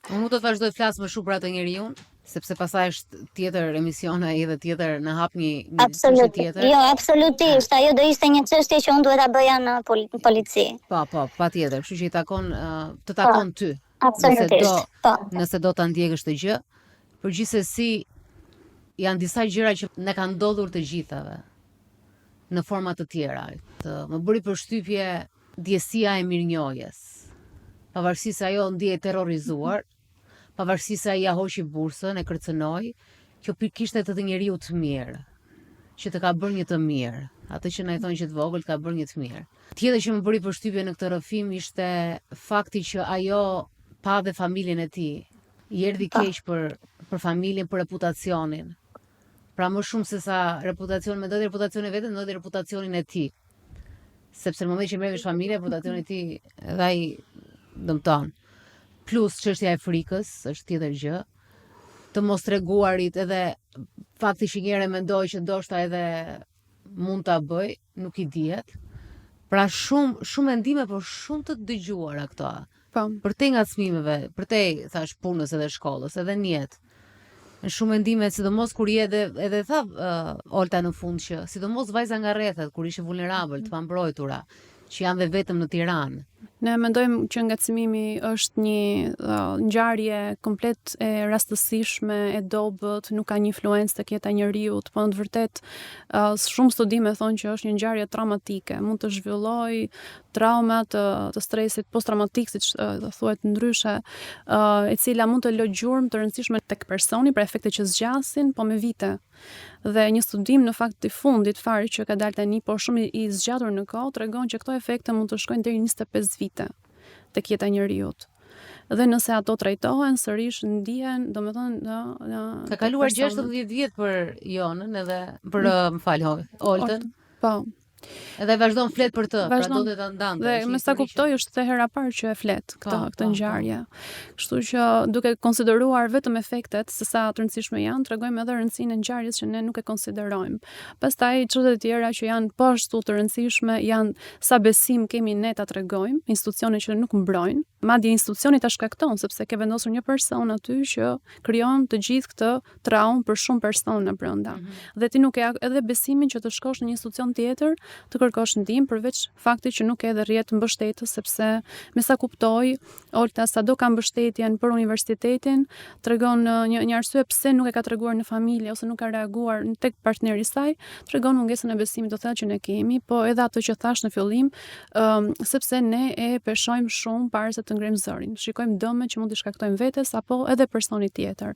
Unë nuk do të vazhdoj flas më shumë për atë njeriun, sepse pastaj është tjetër emision ai dhe tjetër në hap një, një çështje tjetër. Jo, absolutisht, ajo do ishte një çështje që unë duhet ta bëja në pol polici. Po, po, patjetër, kështu që i takon të po, takon ty. Absolutisht. Nëse do, po. nëse do ta ndjekësh këtë gjë, por gjithsesi janë disa gjëra që na kanë ndodhur të gjithave në forma të tjera. Të më bëri përshtypje ndjesia e mirënjohjes. Pavarësisht se ajo ndihej e terrorizuar, pavarësisht se ai ia hoqi bursën, e kërcënoi, kjo kishte të të njeriut të mirë, që të ka bërë një të mirë, atë që na i thonë që të vogël të ka bërë një të mirë. Tjetër që më bëri përshtypje në këtë rrëfim ishte fakti që ajo pa dhe familjen e tij. I erdhi keq për për familjen, për reputacionin. Pra më shumë se sa reputacion, mendoi dhe reputacionin e vetes, mendoi dhe reputacionin e tij. Sepse në momentin që merr vesh familja, reputacioni i tij edhe ai dëmton. Plus çështja e frikës është tjetër gjë. Të mos treguarit edhe fakti që njëherë mendoi që ndoshta edhe mund ta bëj, nuk i dihet. Pra shumë shumë mendime, por shumë të dëgjuara këto. Po. Përtej ngacmimeve, përtej thash punës edhe shkollës, edhe në jetë. Në shumë mendime, sidomos kur je edhe edhe tha uh, Olta në fund që sidomos vajza nga rrethet kur ishin vulnerabël, të pambrojtura, që janë dhe vetëm në Tiranë. Ne mendojmë që ngacmimi është një uh, ngjarje komplet e rastësishme, e dobët, nuk ka një influencë tek jeta e njeriut, po në të vërtetë uh, shumë studime thonë që është një ngjarje traumatike, mund të zhvillojë trauma të, të stresit posttraumatik, siç uh, thuhet ndryshe, uh, e cila mund të lë gjurmë të rëndësishme tek personi, pra efekte që zgjasin, po me vite. Dhe një studim në fakt i fundit fare që ka dalë tani, por shumë i zgjatur në kohë, tregon që këto efekte mund të shkojnë deri 25 vite tek jeta e njeriut. Dhe nëse ato trajtohen, sërish ndihen, domethënë në në Ka kaluar 16 vjet për Jonën edhe për mm. më fal, Oltën. Po. Edhe vazhdon flet për të, pra do të ta ndante. Dhe me sa kuptoj është dhe hera e parë që e flet këtë po, këtë po, po. ngjarje. Kështu që duke konsideruar vetëm efektet se sa të rëndësishme janë, tregojmë edhe rëndësinë e ngjarjes që ne nuk e konsiderojmë. Pastaj çështjet e tjera që janë po ashtu të rëndësishme janë sa besim kemi ne ta tregojmë, institucione që nuk mbrojnë, madje institucioni ta shkakton sepse ke vendosur një person aty që krijon të gjithë këtë traumë për shumë persona brenda. Mm -hmm. Dhe ti nuk ke edhe besimin që të shkosh në një institucion tjetër, të kërkosh ndihmë përveç faktit që nuk ke edhe rrjet mbështetës sepse me sa kuptoj, Olta sado ka mbështetjen për universitetin, tregon një një arsye pse nuk e ka treguar në familje ose nuk ka reaguar tek partneri i saj, tregon mungesën e besimit të thellë që ne kemi, po edhe atë që thash në fillim, um, sepse ne e peshojmë shumë para se të ngrejmë zërin. Shikojmë dëmet që mund t'i shkaktojmë vetes apo edhe personit tjetër.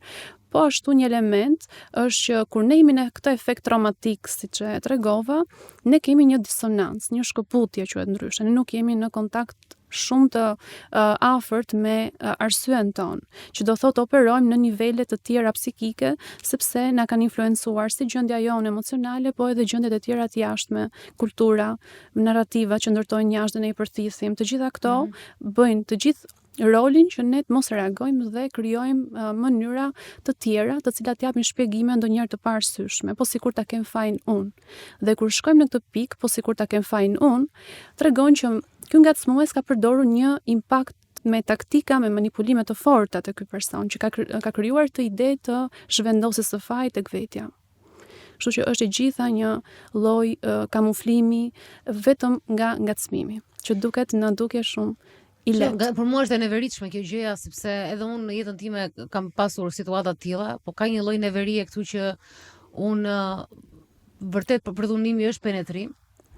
Po ashtu një element është që kur ne jemi në këtë efekt traumatik, siç e tregova, ne kemi një disonancë, një shkëputje quhet ndryshe. Ne nuk jemi në kontakt shumë të uh, afërt me uh, arsyen tonë, që do thotë operojmë në nivele të tjera psikike, sepse na kanë influencuar si gjendja jonë emocionale, po edhe gjendjet e tjera të jashtme, kultura, narrativa që ndërtojnë jashtë dhe ne i përthithim. Të gjitha këto mm -hmm. bëjnë të gjithë. rolin që ne të mos reagojmë dhe krijojmë uh, mënyra të tjera të cilat japin shpjegime ndonjëherë të paarsyeshme, po sikur ta kem fajin unë. Dhe kur shkojmë në këtë pikë, po sikur ta kem fajin unë, tregon që ky ngacmues ka përdorur një impakt me taktika, me manipulime të forta te ky person që ka ka krijuar këtë ide të zhvendosjes së fajit tek vetja. Kështu që është e gjitha një lloj uh, kamuflimi vetëm nga ngacmimi, që duket në dukje shumë i lehtë. Nga, për mua është e neveritshme kjo gjëja sepse edhe unë në jetën time kam pasur situata të tilla, po ka një lloj neverie këtu që unë vërtet për përdhunimi është penetrim.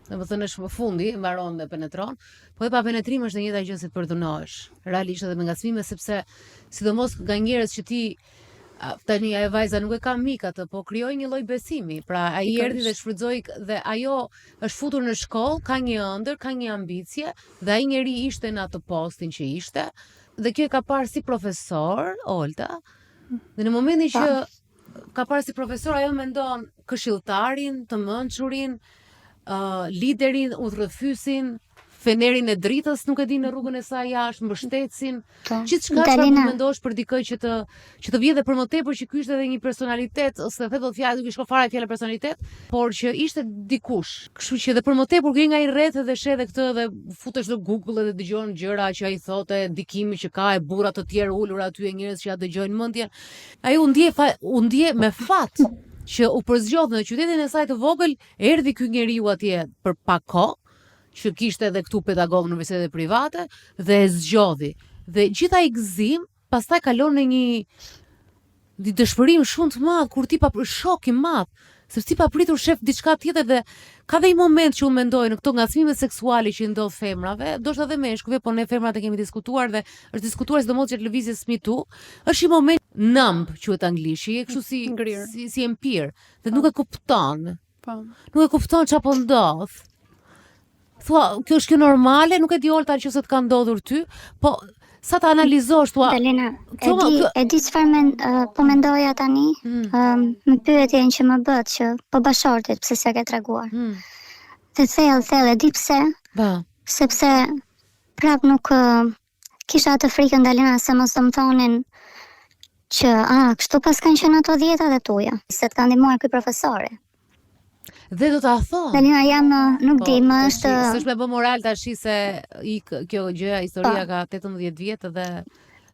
Domethënë është më fundi, mbaron dhe penetron, po e pa penetrim është e njëjta gjë si të përdhunohesh. Realisht edhe me ngacmime sepse sidomos nga njerëz që ti tani ajo vajza nuk e ka mik atë, po krijoi një lloj besimi. Pra ai erdhi dhe shfrytëzoi dhe ajo është futur në shkollë, ka një ëndërr, ka një ambicie dhe ai njeri ishte në atë postin që ishte dhe kjo e ka parë si profesor, Olta. Dhe në momentin që ka parë si profesor, ajo mendon këshilltarin, të mençurin, uh, liderin, udhërrëfyesin, fenerin e dritës, nuk e di në rrugën e saj jashtë, mbështetësin, po. gjithçka çfarë mund të mendosh për dikë që të që të vjen dhe për më tepër që ky ishte edhe një personalitet ose the dot fjalë, nuk i shkon fare fjala personalitet, por që ishte dikush. Kështu që edhe për më tepër kur je nga ai rreth dhe sheh edhe këtë dhe futesh në Google edhe dëgjon gjëra që ai thotë, ndikimi që ka e burra të tjerë ulur aty e njerëz që ia dëgjojnë mendjen. Ai u ndje fa, u ndje me fat që u përzgjodh në qytetin e saj të vogël, erdhi ky njeriu atje për pak kohë, që kishte edhe këtu pedagog në universitete private dhe e zgjodhi. Dhe gjithë ai gëzim pastaj kalon në një një dëshpërim shumë të madh kur ti pa shok i madh, sepse ti papritur shef diçka tjetër dhe ka dhe një moment që unë mendoj në këto ngacmime seksuale që i ndodh femrave, ndoshta edhe meshkujve, po ne femrat e kemi diskutuar dhe është diskutuar sidomos gjatë lëvizjes Me Too, është një moment numb, quhet anglisht, që je kështu si si, si e mpirë dhe nuk e kupton. Po. Nuk e kupton çfarë po ndodh. Thua, kjo është kjo normale, nuk e di Olta nëse të ka ndodhur ty, po sa ta analizosh thua. Dalina, e di, kjo... e di çfarë men, uh, po mendoja tani? Mm. Um, me pyetjen që më bëtë që po bashkëshortit pse s'ia ke treguar. Mm. Dhe thellë, thellë, e di pse? Po. Sepse prap nuk uh, Kisha atë frikën Dalina se mos do më thonin që a, kështu paskan qenë ato dhjetat e tuja, se të ka ndihmuar ky profesori. Dhe do ta thonë. Dalina jam nuk po, di, më është S'është me bë moral tash se i kjo gjëja historia po. ka 18 vjet dhe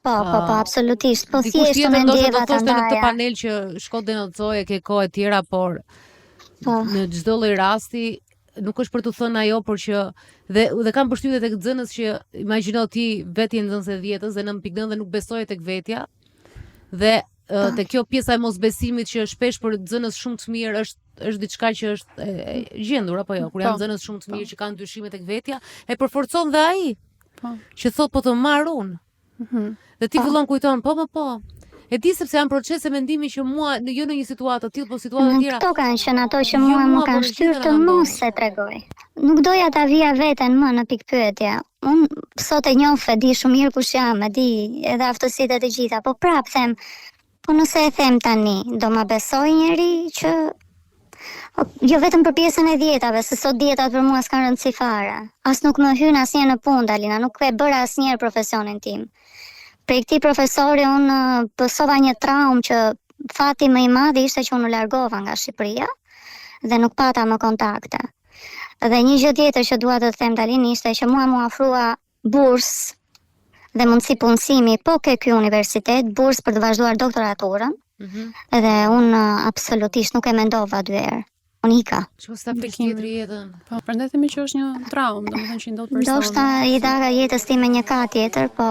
Po, po, po, absolutisht. Po thjesht unë ndjeva ta ndaja. Në këtë panel që shko denoncoje ke kohë e tjera, por po. në çdo lloj rasti nuk është për të thënë ajo, por që dhe dhe kam përshtypjen tek nxënës që imagjino ti vetë je nxënëse e dhjetës dhe 9.9 dhe nuk besoje tek vetja. Dhe po. te kjo pjesa e mosbesimit që shpesh për nxënës shumë të mirë është është diçka që është e, e gjendur apo jo, kur janë po. nxënës shumë të mirë po. që kanë dyshime tek vetja, e përforcon dhe ai. Po. Që thotë po të marr unë. Mm -hmm. Dhe ti fillon kujton, po po po. E di sepse janë procese mendimi që mua në jo në një situatë të tillë, po situata të tjera. Këto kanë qenë ato që jo mua më kanë po shtyrë të mos e tregoj. Nuk doja ta vija veten më në pikëpyetje. Unë sot e njoh, e di shumë mirë kush jam, e di edhe aftësitë e të gjitha, po prapë them, Po nëse e them tani, do ma besojë njeri që Jo vetëm për pjesën e dhjetave, se sot dhjetat për mua s'kanë rëndësi fare. As nuk më hyn asnjëherë në punë, Dalina, nuk e bëra asnjëherë profesionin tim. Prej këtij profesori unë pësova një traumë që fati më i madh ishte që unë u largova nga Shqipëria dhe nuk pata më kontakte. Dhe një gjë tjetër që dua të them Dalin ishte që mua m'u ofrua bursë dhe mundësi punësimi po ke ky universitet, bursë për të vazhduar doktoraturën. Mm -hmm. Dhe unë absolutisht nuk e mendova dy herë. Unë ika. Ç'po s'ta prish tjetri jetën? Po, prandaj themi që është një traumë, domethënë që i ndodh personit. Ndoshta i dha jetës time një kah tjetër, po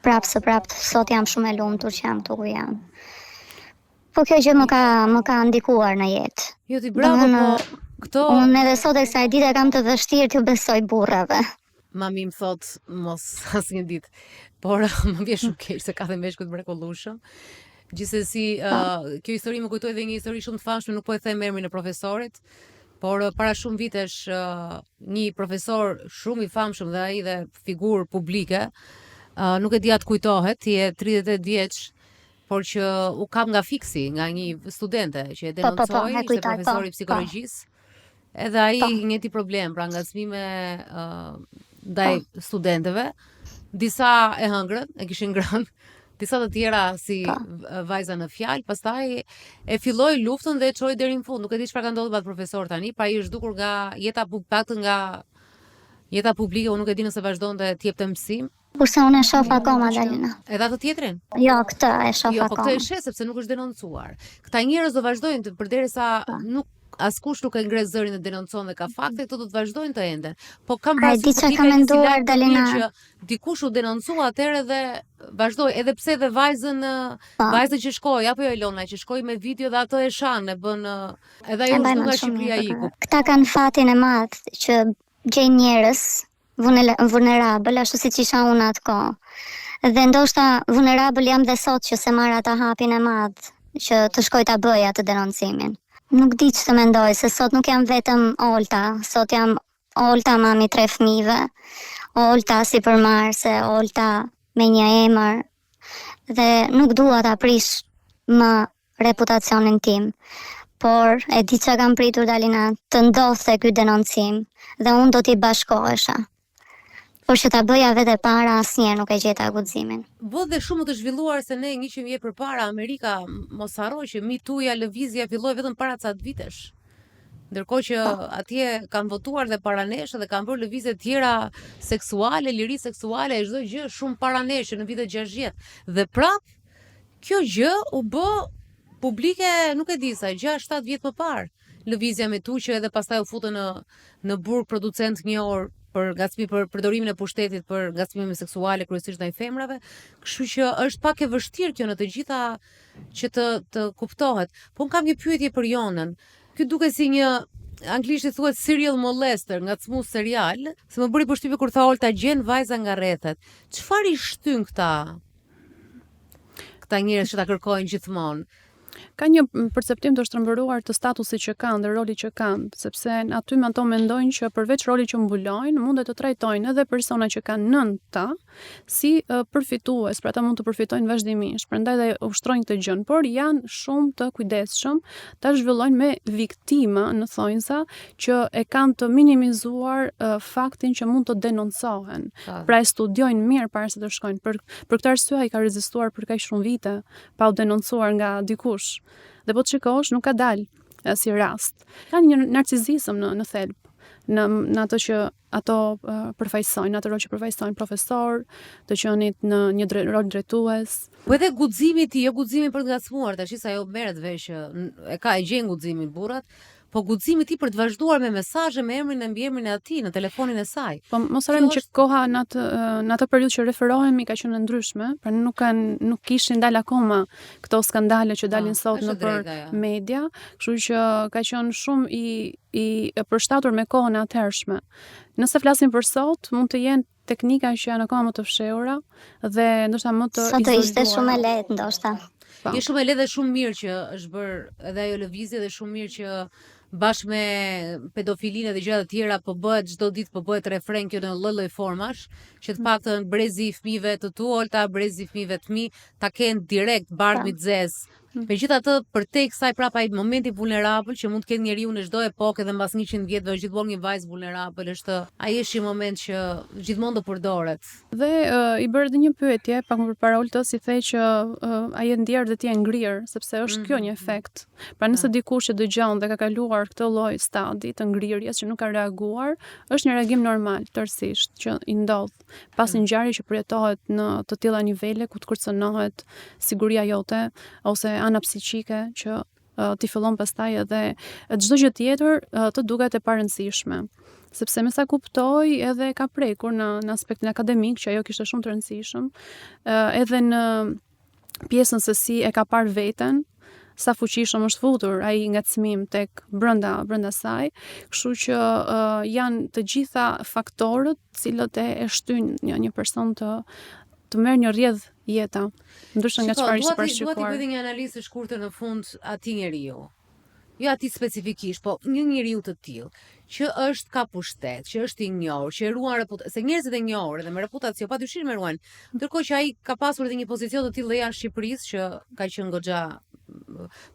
prapë së prapë sot jam shumë e lumtur që jam këtu ku jam. Po kjo gjë më ka më ka ndikuar në jetë. Jo ti bravo, po këto Unë edhe sot e kësaj dite kam të vështirë t'ju besoj burrave. Mami më thot mos asnjë ditë. Por më vjen shumë keq se ka dhe meshkuj të mrekullueshëm. Gjithsesi, uh, kjo histori më kujtoi edhe një histori shumë të famshme, nuk po e them emrin e profesorit, por uh, para shumë vitesh uh, një profesor shumë i famshëm dhe ai dhe figurë publike, uh, nuk e di a të kujtohet, ti je 38 vjeç, por që u kap nga fiksi, nga një studente që e denoncoi, po, po, po, ishte po, profesori i psikologjisë. Edhe ai po. i njëjti problem, pra ngacmime uh, ndaj po. studenteve. Disa e hëngrën, e kishin ngrënë, disa të tjera si po. vajza në fjalë, pastaj e filloi luftën dhe e çoi deri në fund. Nuk e di çfarë ka ndodhur me atë profesor tani, pra ai është zhdukur nga jeta të paktën nga jeta publike, unë nuk e di nëse vazhdonte të jepte mësim. Kurse unë e shoh akoma Dalina. Edhe atë tjetrin? Jo, këtë e shoh jo, po akoma. Jo, po këtë e sheh sepse nuk është denoncuar. Këta njerëz do vazhdojnë të përderisa po. nuk askush nuk e ngre zërin dhe denoncon dhe ka fakte, këto do të vazhdojnë të enden. Po kam parasysh di çka kam menduar Dalina që dikush u denoncua atëherë dhe vazhdoi, edhe pse edhe vajzën po. vajzën që shkoi apo jo Elona që shkoi me video dhe atë e shan e bën edhe ajo u nga Shqipëria iku. Këta kanë fatin e madh që gjejnë njerëz vulnerabël, ashtu siç isha unë atë kohë. Dhe ndoshta vulnerabël jam dhe sot që s'e marr atë hapin e madh që të shkoj ta bëj atë denoncimin. Nuk di ç'të mendoj, se sot nuk jam vetëm Olta, sot jam Olta mami i tre fëmijëve, Olta sipërmarrëse, Olta me një emër dhe nuk dua ta prish më reputacionin tim. Por, e di ça kam pritur Dalina, të ndodhte ky denoncim dhe unë do t'i bashkohesha. Por që ta bëja vetë e para asnjëherë nuk e gjeta guximin. Botë dhe shumë më të zhvilluar se ne 100 vjet përpara Amerika, mos harro që Me Too-ja lëvizja filloi vetëm para ca vitesh. Ndërkohë që po. atje kanë votuar dhe para nesh dhe kanë bërë lëvizje të tjera seksuale, liri seksuale e çdo gjë shumë para nesh në vitet 60. Dhe prap Kjo gjë u bë publike, nuk e di sa, 6-7 vjet më parë. Lëvizja Me Too që edhe pastaj u futën në në burg producentë të njohur për ngacmim për përdorimin e pushtetit për ngacmime seksuale kryesisht ndaj femrave, kështu që është pak e vështirë kjo në të gjitha që të të kuptohet. Po unë kam një pyetje për Jonën. Ky duket si një anglisht i thuhet serial molester, ngacmues serial, se më bëri përshtypje kur tha Olta gjen vajza nga rrethet. Çfarë i shtyn këta Këta njerëz që ta kërkojnë gjithmonë. Ka një perceptim të shtrembëruar të statusit që kanë dhe rolit që kanë, sepse aty me ato mendojnë që përveç rolit që mbulojnë, mundet të trajtojnë edhe persona që kanë nën ta si përfitues, pra ata mund të përfitojnë vazhdimisht, prandaj dhe ushtrojnë këtë gjën, por janë shumë të kujdesshëm ta zhvillojnë me viktima në thonjza që e kanë të minimizuar uh, faktin që mund të denoncohen. Pra e studiojnë mirë para se të shkojnë. Për për këtë arsye ai ka rezistuar për kaq shumë vite pa u denoncuar nga dikush. Dhe po të shikosh nuk ka dalë si rast. Ka një narcizizëm në në thelb, në në atë që ato uh, përfaqësojnë, atë rol që përfaqësojnë profesor, të qenit në një dre, rol drejtues. Po edhe guximi i tij, jo guximi për të ngacmuar, tash se ajo merret vesh që e ka e gjen guximin burrat, Po guximi i tij për të vazhduar me mesazhe me emrin e mbiemrin e atij në telefonin e saj. Po mos harrojmë që koha në atë në atë periudhë që referohemi ka qenë e ndryshme, pra nuk kanë nuk kishin dalë akoma këto skandale që dalin po, sot nëpër media, kështu që ka qenë shumë i i përshtatur me kohën e atëhershme. Nëse flasim për sot, mund të jenë teknika që janë akoma më të fshehura dhe ndoshta më të izoluara. Sot ishte shumë e lehtë ndoshta. Po. Është shumë e lehtë dhe shumë mirë që është bërë edhe ajo lëvizje dhe shumë mirë që bashkë me pedofilinë dhe gjëra të tjera po bëhet çdo ditë po bëhet refren kjo në lloj-lloj formash, që të mm. paktën brezi i fëmijëve të tu Olta, brezi i fëmijëve të mi ta kenë direkt bardh mbi të zezë Mm. Megjithatë, përtej kësaj prapa ai momenti vulnerabël që mund të ketë njeriu në çdo epokë edhe mbas 100 vjetëve është gjithmonë një vajzë vulnerabël, është ai është një moment që gjithmonë do përdoret. Dhe uh, i bëre edhe një pyetje pak më përpara Oltës i the që uh, a je ndjerë dhe ti e ngrirë, sepse është mm -hmm. kjo një mhm. efekt. Pra nëse mm. dikush që dëgjon dhe ka kaluar këtë lloj stadi të ngrirjes që nuk ka reaguar, është një reagim normal tërësisht që i ndodh. pas një ngjarje që përjetohet në të tilla nivele ku të kërcënohet siguria jote ose ana psiqike që uh, ti fillon pastaj edhe çdo gjë tjetër uh, të duket e parëndësishme. Sepse me sa kuptoj edhe ka prekur në në aspektin akademik që ajo kishte shumë të rëndësishëm, uh, edhe në pjesën se si e ka parë veten, sa fuqishëm është futur ai ngacmim tek brenda brenda saj, kështu që uh, janë të gjitha faktorët të cilët e, e shtyjnë një një person të të merr një rrjedhë jeta, ndryshe nga çfarë ishte parashikuar. Dua t'i bëj një analizë të shkurtër në fund atij njeriu. jo atij specifikisht, po një njeriu të tillë, që është ka pushtet, që është i njohur, që e ruan reputacion, se njerëzit e njohur edhe me reputacion padyshim e ruajnë. Ndërkohë që ai ka pasur edhe një pozicion të tillë dhe jashtë Shqipërisë që ka qenë goxha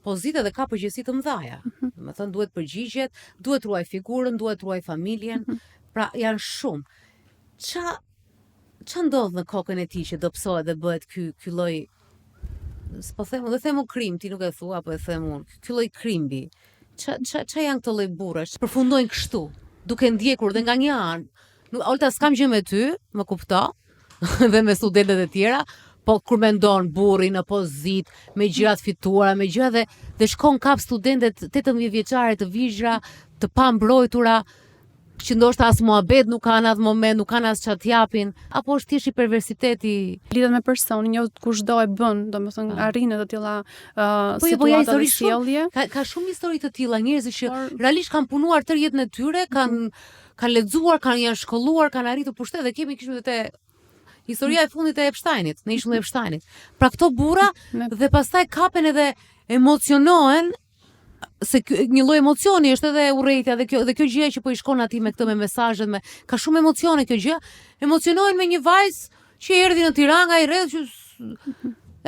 pozitë dhe ka përgjegjësi të mëdha. Mm -hmm. Domethënë duhet përgjigjet, duhet ruaj figurën, duhet ruaj familjen. Mm -hmm. Pra janë shumë. Ça. Ça ndodh në kokën e tij që dobësohet dhe bëhet ky ky lloj s'po them, dhe them u krim, ti nuk e thua, po e them unë. Ky lloj krimbi. Ça ça ça janë këto lloj burrash? Përfundojnë kështu, duke ndjekur dhe nga një anë. Nuk Olta s'kam gjë me ty, më kupto, dhe me studentët e tjera, po kur mendon burri në pozitë, me gjëra të fituara, me gjëra dhe dhe shkon kap studentet 18 vjeçare të virgjra, të pambrojtura, që ndoshta as muhabet nuk kanë atë moment, nuk kanë as ça të japin, apo është thjesht perversiteti lidhet me personin, jo kushdo e bën, domethënë ah. arrin në të tilla uh, po, jo, po, situata dhe sjellje. Ka ka shumë histori të tilla, njerëz që Por... realisht kanë punuar tërë jetën e tyre, kanë mm -hmm. kanë lexuar, kanë janë shkolluar, kanë arritur pushtet dhe kemi kishim te historia e fundit e Epsteinit, në ishullin e Epsteinit. Pra këto burra dhe pastaj kapen edhe emocionohen se ky, një lloj emocioni është edhe urrejtja dhe kjo dhe kjo gjëja që po i shkon atij me këtë me mesazhet me ka shumë emocione kjo gjë. Emocionohen me një vajzë që erdhi në Tiranë nga i rreth që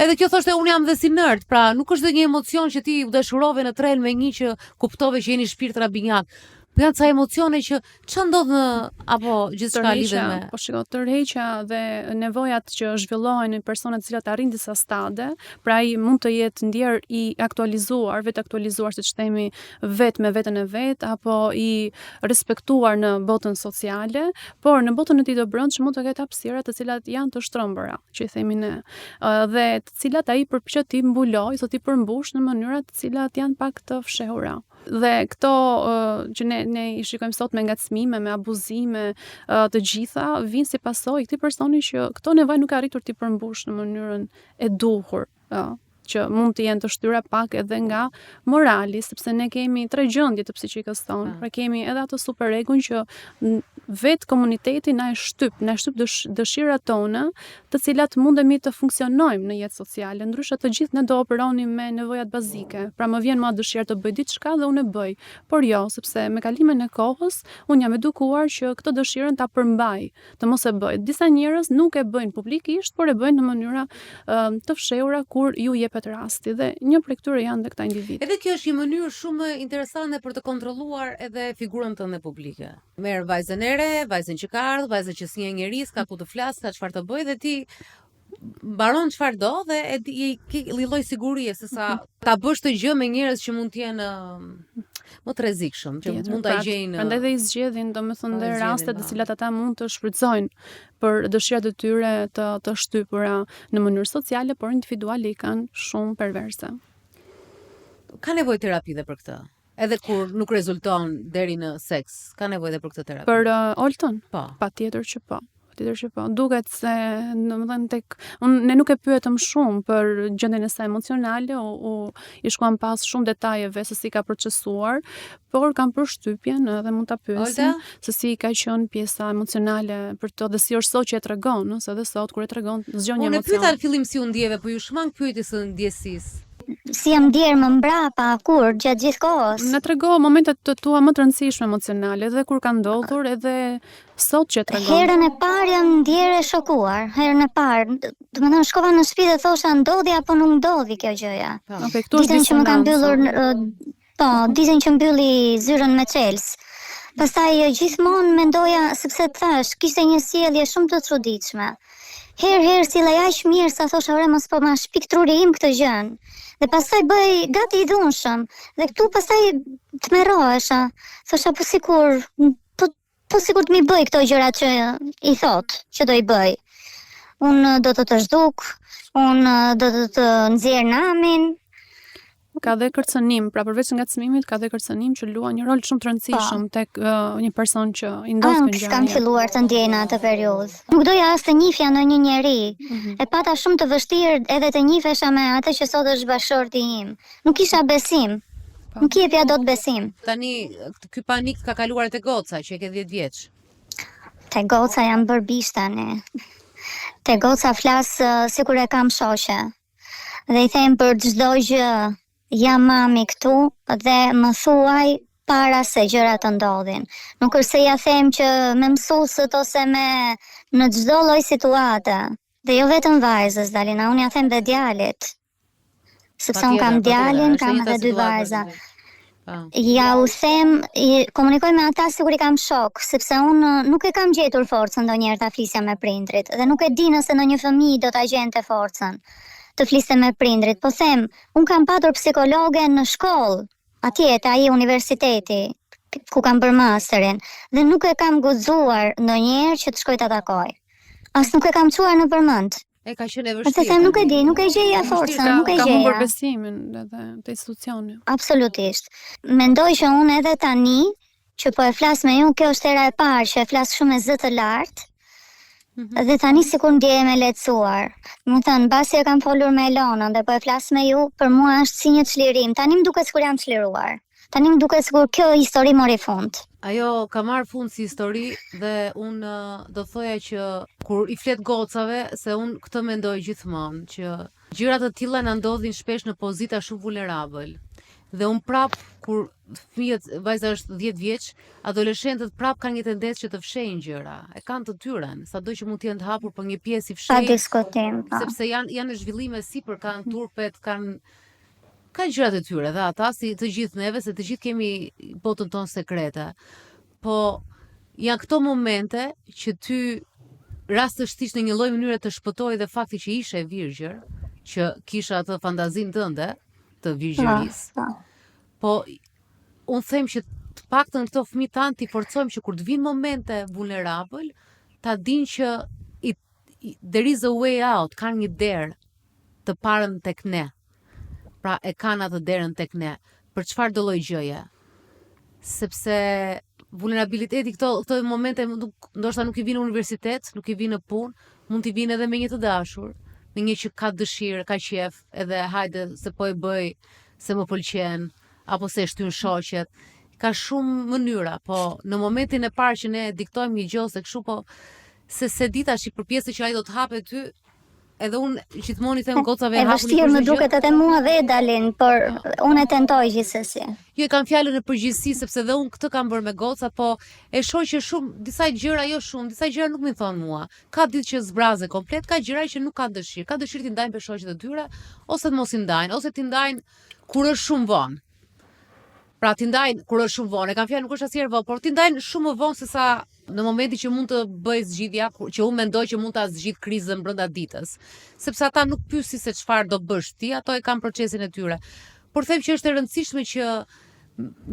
Edhe kjo thoshte unë jam dhe si nerd, pra nuk është dhe një emocion që ti u dashurove në tren me një që kuptove që jeni shpirtra binjak. Po janë ca emocione që ça ndodh në apo gjithçka lidhet me Po shiko, tërheqja dhe nevojat që zhvillohen në persona të cilat arrijnë disa stade, pra ai mund të jetë ndjer i aktualizuar, vetë aktualizuar siç themi, vetë me veten e vet apo i respektuar në botën sociale, por në botën e tij të brendshme mund të ketë hapësira të cilat janë të shtrembëra, që i themi ne, dhe të cilat ai përpiqet t'i mbulojë ose t'i përmbushë në mënyra të cilat janë pak të fshehura. Dhe këto që ne ne i shikojmë sot me ngacmime, me abuzime, të gjitha vijnë si pasojë këtij personi që këto nevoja nuk ka arritur t'i përmbushë në mënyrën e duhur, që mund të jenë të shtyra pak edhe nga morali, sepse ne kemi tre gjendje të psiqikës tonë. Pra kemi edhe atë superegun që vetë komuniteti na e shtyp, na e shtyp dësh, dëshirat tona, të cilat mundemi të funksionojmë në jetë sociale. Ndryshe të gjithë ne do operonim me nevojat bazike. Pra më vjen mua dëshirë të bëj diçka dhe unë e bëj. Por jo, sepse me kalimin e kohës unë jam edukuar që këtë dëshirën ta përmbaj, të mos e bëj. Disa njerëz nuk e bëjnë publikisht, por e bëjnë në mënyra të fshehura kur ju jepet rasti dhe një prej këtyre janë dhe këta individë. Edhe kjo është një mënyrë shumë interesante për të kontrolluar edhe figurën tënde publike. Merr vajzën e re, vajzën që ka ardhur, vajzën që s'njeh njeri, s'ka ku të flasë, s'ka çfarë të bëjë dhe ti mbaron çfarë do dhe e di i ke një lloj sigurie se sa ta bësh këtë gjë me njerëz që mund të jenë më të rrezikshëm, që Tjetër, mund ta pra, gjejnë. Prandaj dhe i zgjedhin, domethënë po, dhe rastet të po. cilat ata mund të shfrytëzojnë për dëshirat e tyre të të shtypura në mënyrë sociale, por individuale i kanë shumë perverse. Ka nevojë terapi dhe për këtë. Edhe kur nuk rezulton deri në seks, ka nevojë edhe për këtë terapi. Për uh, Oltën? Po. Patjetër që po. Patjetër që po. Duket se, domethënë tek unë ne nuk e pyetëm shumë për gjendjen e saj emocionale, u, u i shkuam pas shumë detajeve se si ka procesuar, por kam përshtypjen edhe mund ta pyesim se si ka qenë pjesa emocionale për të dhe si është sot që e tregon, ëh, se edhe sot kur e tregon zgjon një emocion. Unë e pyeta në fillim si u ndjeve, po iu shmang pyetjes së ndjesisë. Si jam ndjerë më mbrapa, kur, gjatë gjithë kohës. Na trego momentet të tua më të rëndësishme emocionale, edhe kur ka ndodhur, edhe sot që e tregon. Herën e parë jam ndjerë e shokuar, herën e parë. Domethënë shkova në shtëpi dhe thosha ndodhi apo nuk ndodhi kjo gjëja. Po. Okej, këtu është Ditën që më ka mbyllur Po, ditën që mbylli zyrën me çelës. Pastaj gjithmonë mendoja, sepse të thashë, kishte një sjellje shumë të çuditshme. Herë herë sillej aq mirë sa thosha ore mos po ma shpik truri im këtë gjënë. Dhe pastaj bëhej gati i dhunshëm. Dhe këtu pastaj tmerrohesha. Thosha po sikur, po Po sikur të m'i bëjë këto gjërat që i thotë, që do i bëjë. Unë do të të zhduk, unë do të të nxjerr namin. Ka dhe kërcënim, pra përveç ngacmimit ka dhe kërcënim që luan një rol shumë të rëndësishëm po. tek uh, një person që i ndodh kjo ngjarje. Kam filluar të ndjej në atë periudhë. Nuk doja as të njihja ndonjë njeri. Mm -hmm. E pata shumë të vështirë edhe të njihesha me atë që sot është bashkëshorti im. Nuk kisha besim. Po. Nuk i jepja dot besim. Tani ky panik ka kaluar te goca që e ke 10 vjeç. Te goca jam bërë bishë tani. Te goca flas uh, sikur e kam shoqe. Dhe i them për çdo gjë, jam mami këtu dhe më thuaj para se gjërat të ndodhin. Nuk është se ja them që me mësuesët ose me në çdo lloj situate. Dhe jo vetëm vajzës, Dalina, unë ja them dhe djalit. Sepse unë kam djalin, kam edhe dy vajza. Po. Ja u them, i komunikoj me ata sikur i kam shok, sepse unë nuk e kam gjetur forcën ndonjëherë ta flisja me prindrit dhe nuk e di nëse ndonjë fëmijë do ta gjente forcën të fliste me prindrit. Po them, unë kam patur psikologe në shkollë, atje te ai universiteti ku kam bërë masterin dhe nuk e kam guxuar ndonjëherë që të shkoj ta takoj. As nuk e kam çuar nëpër mend. E ka qenë e vështirë. Se them nuk e di, nuk e gjeja forcën, nuk e gjeja. Ka humbur besimin edhe te institucioni. Absolutisht. Mendoj që unë edhe tani që po e flas me ju, kjo është hera e parë që e flas shumë me zë të lartë. Mm -hmm. Dhe tani sikur ndjehem e lehtësuar. Domethënë, mbasi e kam folur me Elonën dhe po e flas me ju, për mua është si një çlirim. Tani më duket sikur jam çliruar. Tani më duket sikur kjo histori mori fund. Ajo ka marrë fund si histori dhe unë do thoja që kur i flet gocave, se unë këtë mendoj gjithmonë, që gjëra të tilla na ndodhin shpesh në pozita shumë vulnerabël. Dhe unë prap kur fëmijët, vajza është 10 vjeç, adoleshentët prap kanë një tendencë që të fshehin gjëra. E kanë të tyren, sado që mund të jenë të hapur, por një pjesë i fshehin. Pa diskutim, po. Sepse janë janë në zhvillime sipër, kanë turpet, kanë kanë gjërat e tyre dhe ata si të gjithë neve se të gjithë kemi botën tonë sekrete. Po janë këto momente që ty rastësisht në një lloj mënyre të shpëtoi dhe fakti që ishe e virgjër, që kishe atë fantazinë tënde të virgjërisë. Po, po unë them që të paktën këto fëmijët tanë t'i forcojmë që kur të vinë momente vulnerabël, ta dinë që it, there is a way out, kanë një derë të parën tek ne. Pra e kanë atë derën tek ne për çfarë do lloj gjëje. Sepse vulnerabiliteti këto këto momente nuk ndoshta nuk i vinë në universitet, nuk i vinë në punë, mund t'i vinë edhe me një të dashur, me një që ka dëshirë, ka qejf, edhe hajde se po e bëj, se më pëlqen, apo se e shtyn shoqet. Ka shumë mënyra, po në momentin e parë që ne diktojmë një gjë ose kështu, po se se di tash për pjesën që ai do të hapet ty, Edhe unë gjithmonë i them gocave e hapuni. E vështirë më duket edhe mua vetë dalin, por jo. unë e tentoj gjithsesi. Jo, e kam fjalën në përgjithësi sepse dhe unë këtë kam bërë me goca, po e shoh që shumë disa gjëra jo shumë, disa gjëra nuk m'i thonë mua. Ka ditë që zbraze komplet, ka gjëra që nuk kanë dëshirë. Ka dëshirë t'i ndajnë me shoqet e tyre ose të mos i ndajnë, ose t'i ndajnë kur është shumë vonë. Pra t'i ndajnë kur është shumë vonë, e kam fjalën nuk është asnjëherë vonë, por t'i ndajnë shumë më vonë se sa në momentin që mund të bëj zgjidhja, që unë mendoj që mund ta zgjidh krizën brenda ditës. Sepse ata nuk pyesin se çfarë do bësh ti, ato e kanë procesin e tyre. Por them që është e rëndësishme që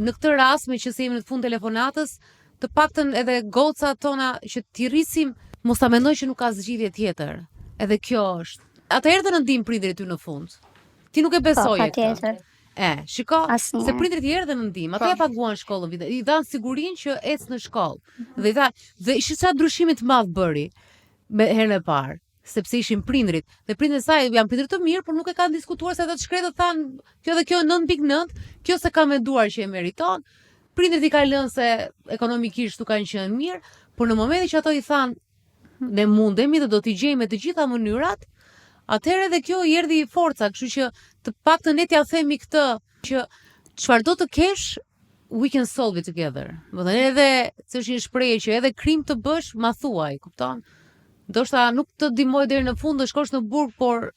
në këtë rast, meqenëse jemi në fund telefonatës, të paktën edhe gocat tona që t'i rrisim, mos ta mendojnë që nuk ka zgjidhje tjetër. Edhe kjo është. Ata erdhën në ndihmë prindërit ty në fund. Ti nuk e po, besoje këtë. E, shiko, se prindërit i erdhën në ndihmë, ata po. ja paguan shkollën vite, i dhanë sigurinë që ec në shkollë. Mm -hmm. Dhe i dha, dhe shi ça ndryshimi të madh bëri me herën e parë, sepse ishin prindërit. Dhe prindërit e saj janë prindër të mirë, por nuk e kanë diskutuar se ata të shkretët thanë, kjo dhe kjo 9.9, kjo s'e ka menduar që e meriton. Prindërit i kanë lënë se ekonomikisht nuk kanë qenë mirë, por në momentin që ato i thanë ne mundemi dhe do t'i gjejmë me të gjitha mënyrat, atëherë edhe kjo i erdhi forca, kështu që të paktën ne t'ja themi këtë që çfarë do të kesh, we can solve it together. Do të thënë edhe se është një shprehje që edhe krim të bësh, ma thuaj, kupton? Ndoshta nuk të ndihmoj deri në fund, do shkosh në burg, por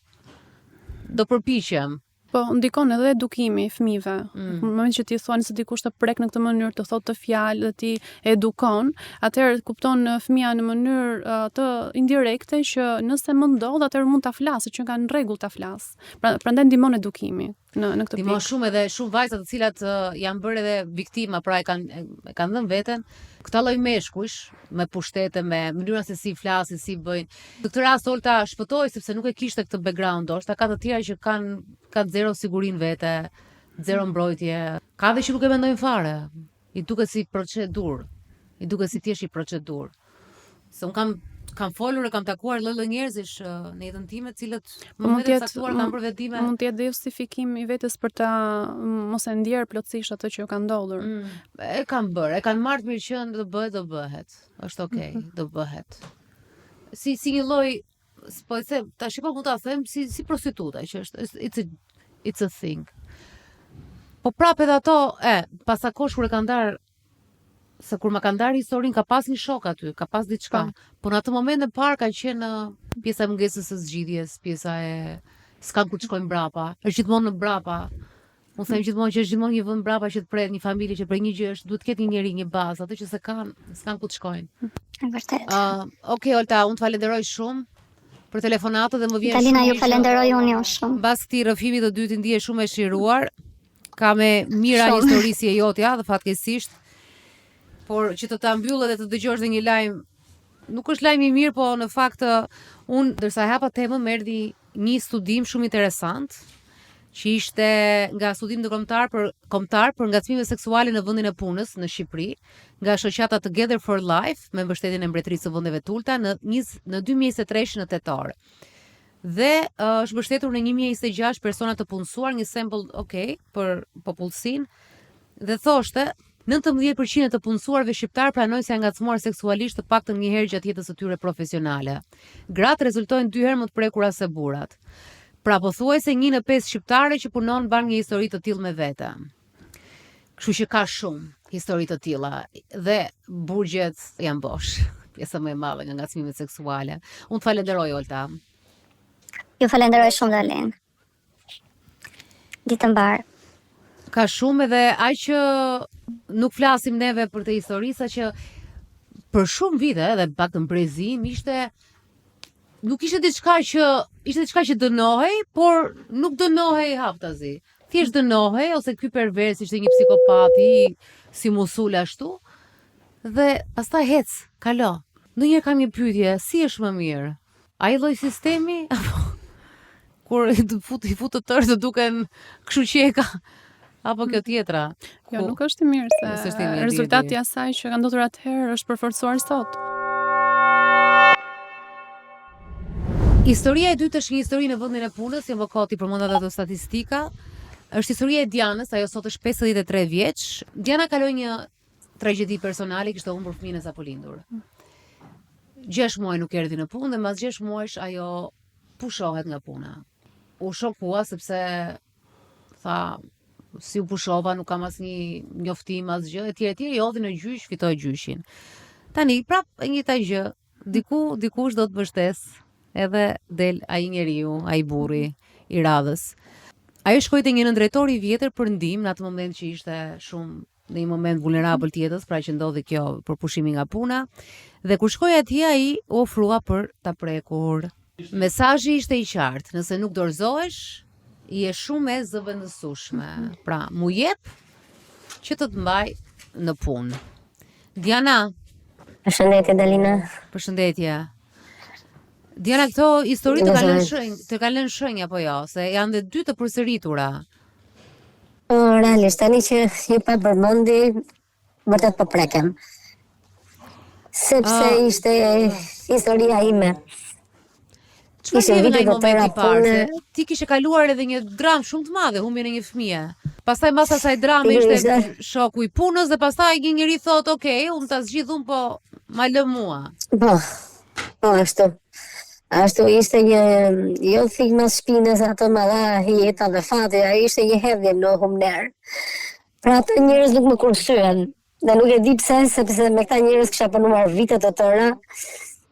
do përpiqem. Po, ndikon edhe edukimi i fëmijëve. Mm. Në momentin që ti thua nëse dikush të prek në këtë mënyrë, të thotë këtë fjalë dhe ti e edukon, atëherë kupton fëmija në mënyrë uh, të indirekte që nëse më ndodh, atëherë mund ta flas, që ka në rregull ta flas. Pra, prandaj ndihmon edukimi në në këtë pikë. Ndihmon shumë edhe shumë vajza të cilat uh, janë bërë edhe viktima, pra e kanë e kanë dhënë veten. Këta lloj meshkujsh me pushtete, me mënyrën se si flasin, si bëjnë. Në këtë rast Olta shpëtoi sepse nuk e kishte këtë background ndoshta ka të tjera që kanë kanë zero siguri në vete, zero mbrojtje. Ka dhe që nuk e mendojnë fare. I duket si procedurë. I duket si thjesht një procedurë. Se unë kam kam folur e kam takuar lloj-lloj njerëzish në jetën time, të cilët në po momente të caktuara kanë bërë vendime. Mund të jetë dhe justifikim i vetes për ta mos e ndjerë plotësisht atë që ju ka ndodhur. Mm, e kanë bërë, e kanë marrë të mirëqenë, do bëhet, do bëhet. Është okay, mm -hmm. do bëhet. Si si një lloj po e them, tash po mund ta them si si prostituta që është it's a it's a thing. Po prapë edhe ato, e, pas sa kohësh kur e kanë ndarë se kur ma kanë ndarë historinë ka pas një shok aty, ka pas diçka. Po, po në atë moment e parë ka qenë pjesa e mungesës së zgjidhjes, pjesa e s'kam ku të shkoj mbrapa. Është gjithmonë në mbrapa. Unë them gjithmonë që është gjithmonë një vend mbrapa që të pret, një familje që pret një gjë është, duhet të ketë një njeri, një bazë, atë që s'e kanë, s'kan ku të shkojnë. E vërtetë. Uh, ok, Olta, unë të falenderoj shumë për telefonatën dhe më vjen shumë. Dalina, ju falenderoj unë ju shumë. Mbas këtij rrëfimi të dytë ndihesh shumë e çliruar. Ka me mijëra histori si e jotja dhe fatkeqësisht. Por që të ta mbyll edhe të dëgjosh dhe një lajm nuk është lajm i mirë, po në fakt unë ndërsa e hapa temën më erdhi një studim shumë interesant që ishte nga studim ndërkombëtar për kombëtar për ngacmime seksuale në vendin e punës në Shqipëri, nga shoqata Together for Life me mbështetjen e Mbretërisë së Vendeve të Ulëta në një, në 2023 në tetor. Dhe uh, është mbështetur në 1026 persona të punësuar, një sample, ok, për popullsinë dhe thoshte 19% e të punësuarve shqiptarë pranojnë se janë ngacmuar seksualisht të paktën një herë gjatë jetës së tyre profesionale. Gratë rezultojnë dy herë më të prekura se burrat. Pra pothuajse një në pesë shqiptare që punon mban një histori të tillë me vete. Kështu që ka shumë histori të tilla dhe burgjet janë bosh, pjesa më e madhe nga ngacmimet seksuale. Unë të falenderoj Olta. Ju falenderoj shumë Dalin. Ditë të mbarë. Ka shumë edhe aq që nuk flasim neve për këtë histori, sa që për shumë vite edhe pak të brezi im ishte nuk ishte diçka që ishte diçka që dënohej, por nuk dënohej haptazi. Thjesht dënohej ose ky pervers ishte një psikopat i si musul ashtu. Dhe pastaj hec, kalo. Ndonjëherë kam një pyetje, si është më mirë? Ai lloj sistemi apo kur i fut i fut të tërë të duken kështu që e ka apo kjo tjetra. Jo, nuk është i mirë se është i mirë, rezultati i asaj që ka ndodhur atëherë është përforcuar sot. Historia e dytë është një histori në vendin e punës, jo më kot i përmenda ato statistika. Është historia e Dianës, ajo sot është 53 vjeç. Diana kaloi një tragjedi personale, kishte humbur fëmijën e sapolindur. 6 muaj nuk erdhi në punë dhe mbas 6 muajsh ajo pushohet nga puna. U shokua sepse tha si u pushova, nuk kam asnjë njoftim, asgjë, etj etj, i hodhi në gjyq, fitoi gjyqin. Tani prap e njëjta gjë, diku dikush do të mbështesë edhe del ai njeriu, ai burri i radhës. Ajo shkoi te një nëndrejtor i vjetër për ndihmë në atë moment që ishte shumë në një moment vulnerabël të jetës, pra që ndodhi kjo për pushimin nga puna, dhe kur shkoi atje ai u ofrua për ta prekur. Mesazhi ishte i qartë, nëse nuk dorëzohesh, je shumë e zëvendësueshme. Pra, mu jep që të të mbaj në punë. Diana. Përshëndetje Dalina. Përshëndetje. Diana, këto histori të kanë lënë shenjë, të kanë lënë shenjë apo jo, se janë dhe dy të përsëritura. Po, realisht, tani që ju po e përmendi, vërtet po prekem. Sepse uh, ishte historia ime. Çfarë ndjeve në ai moment i parë? Se ti kishe kaluar edhe një dramë shumë të madhe, humbjen e një fëmije. Pastaj mbas asaj drame ishte shoku i punës dhe pastaj një njeri thotë, "Ok, unë ta zgjidh unë, po ma lë mua." Po. Po ashtu. Ashtu ishte një jo thikë mas shpine se atë ma dha jeta dhe fati, ajo ishte një hedhje në humnerë. Pra ata njerëz nuk më kursyen. Dhe nuk e di pse, sepse me këta njerëz kisha punuar vite të tëra,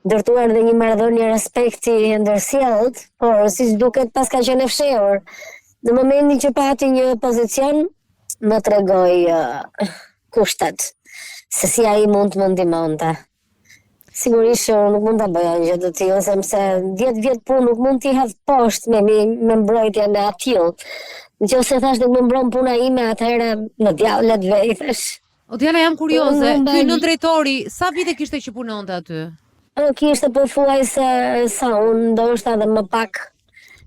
ndërtuar dhe një marrëdhënie respekti e ndërsjellët, por siç duket paska qenë e fshehur. Në momentin që pati një pozicion, më tregoi uh, kushtet se si ai mund të më ndihmonte. Sigurisht që unë nuk mund ta bëja një gjë të tillë, sepse 10 vjet punë nuk mund t'i hedh poshtë me me, me mbrojtjen e atillë. Në qoftë se thash nuk më mbron puna ime, atëherë në djall le të vej, thash. O Diana, jam kurioze, ky nëndrejtori, sa vite kishte që punonte aty? Kishte pothuajse sa unë, ndoshta edhe më pak.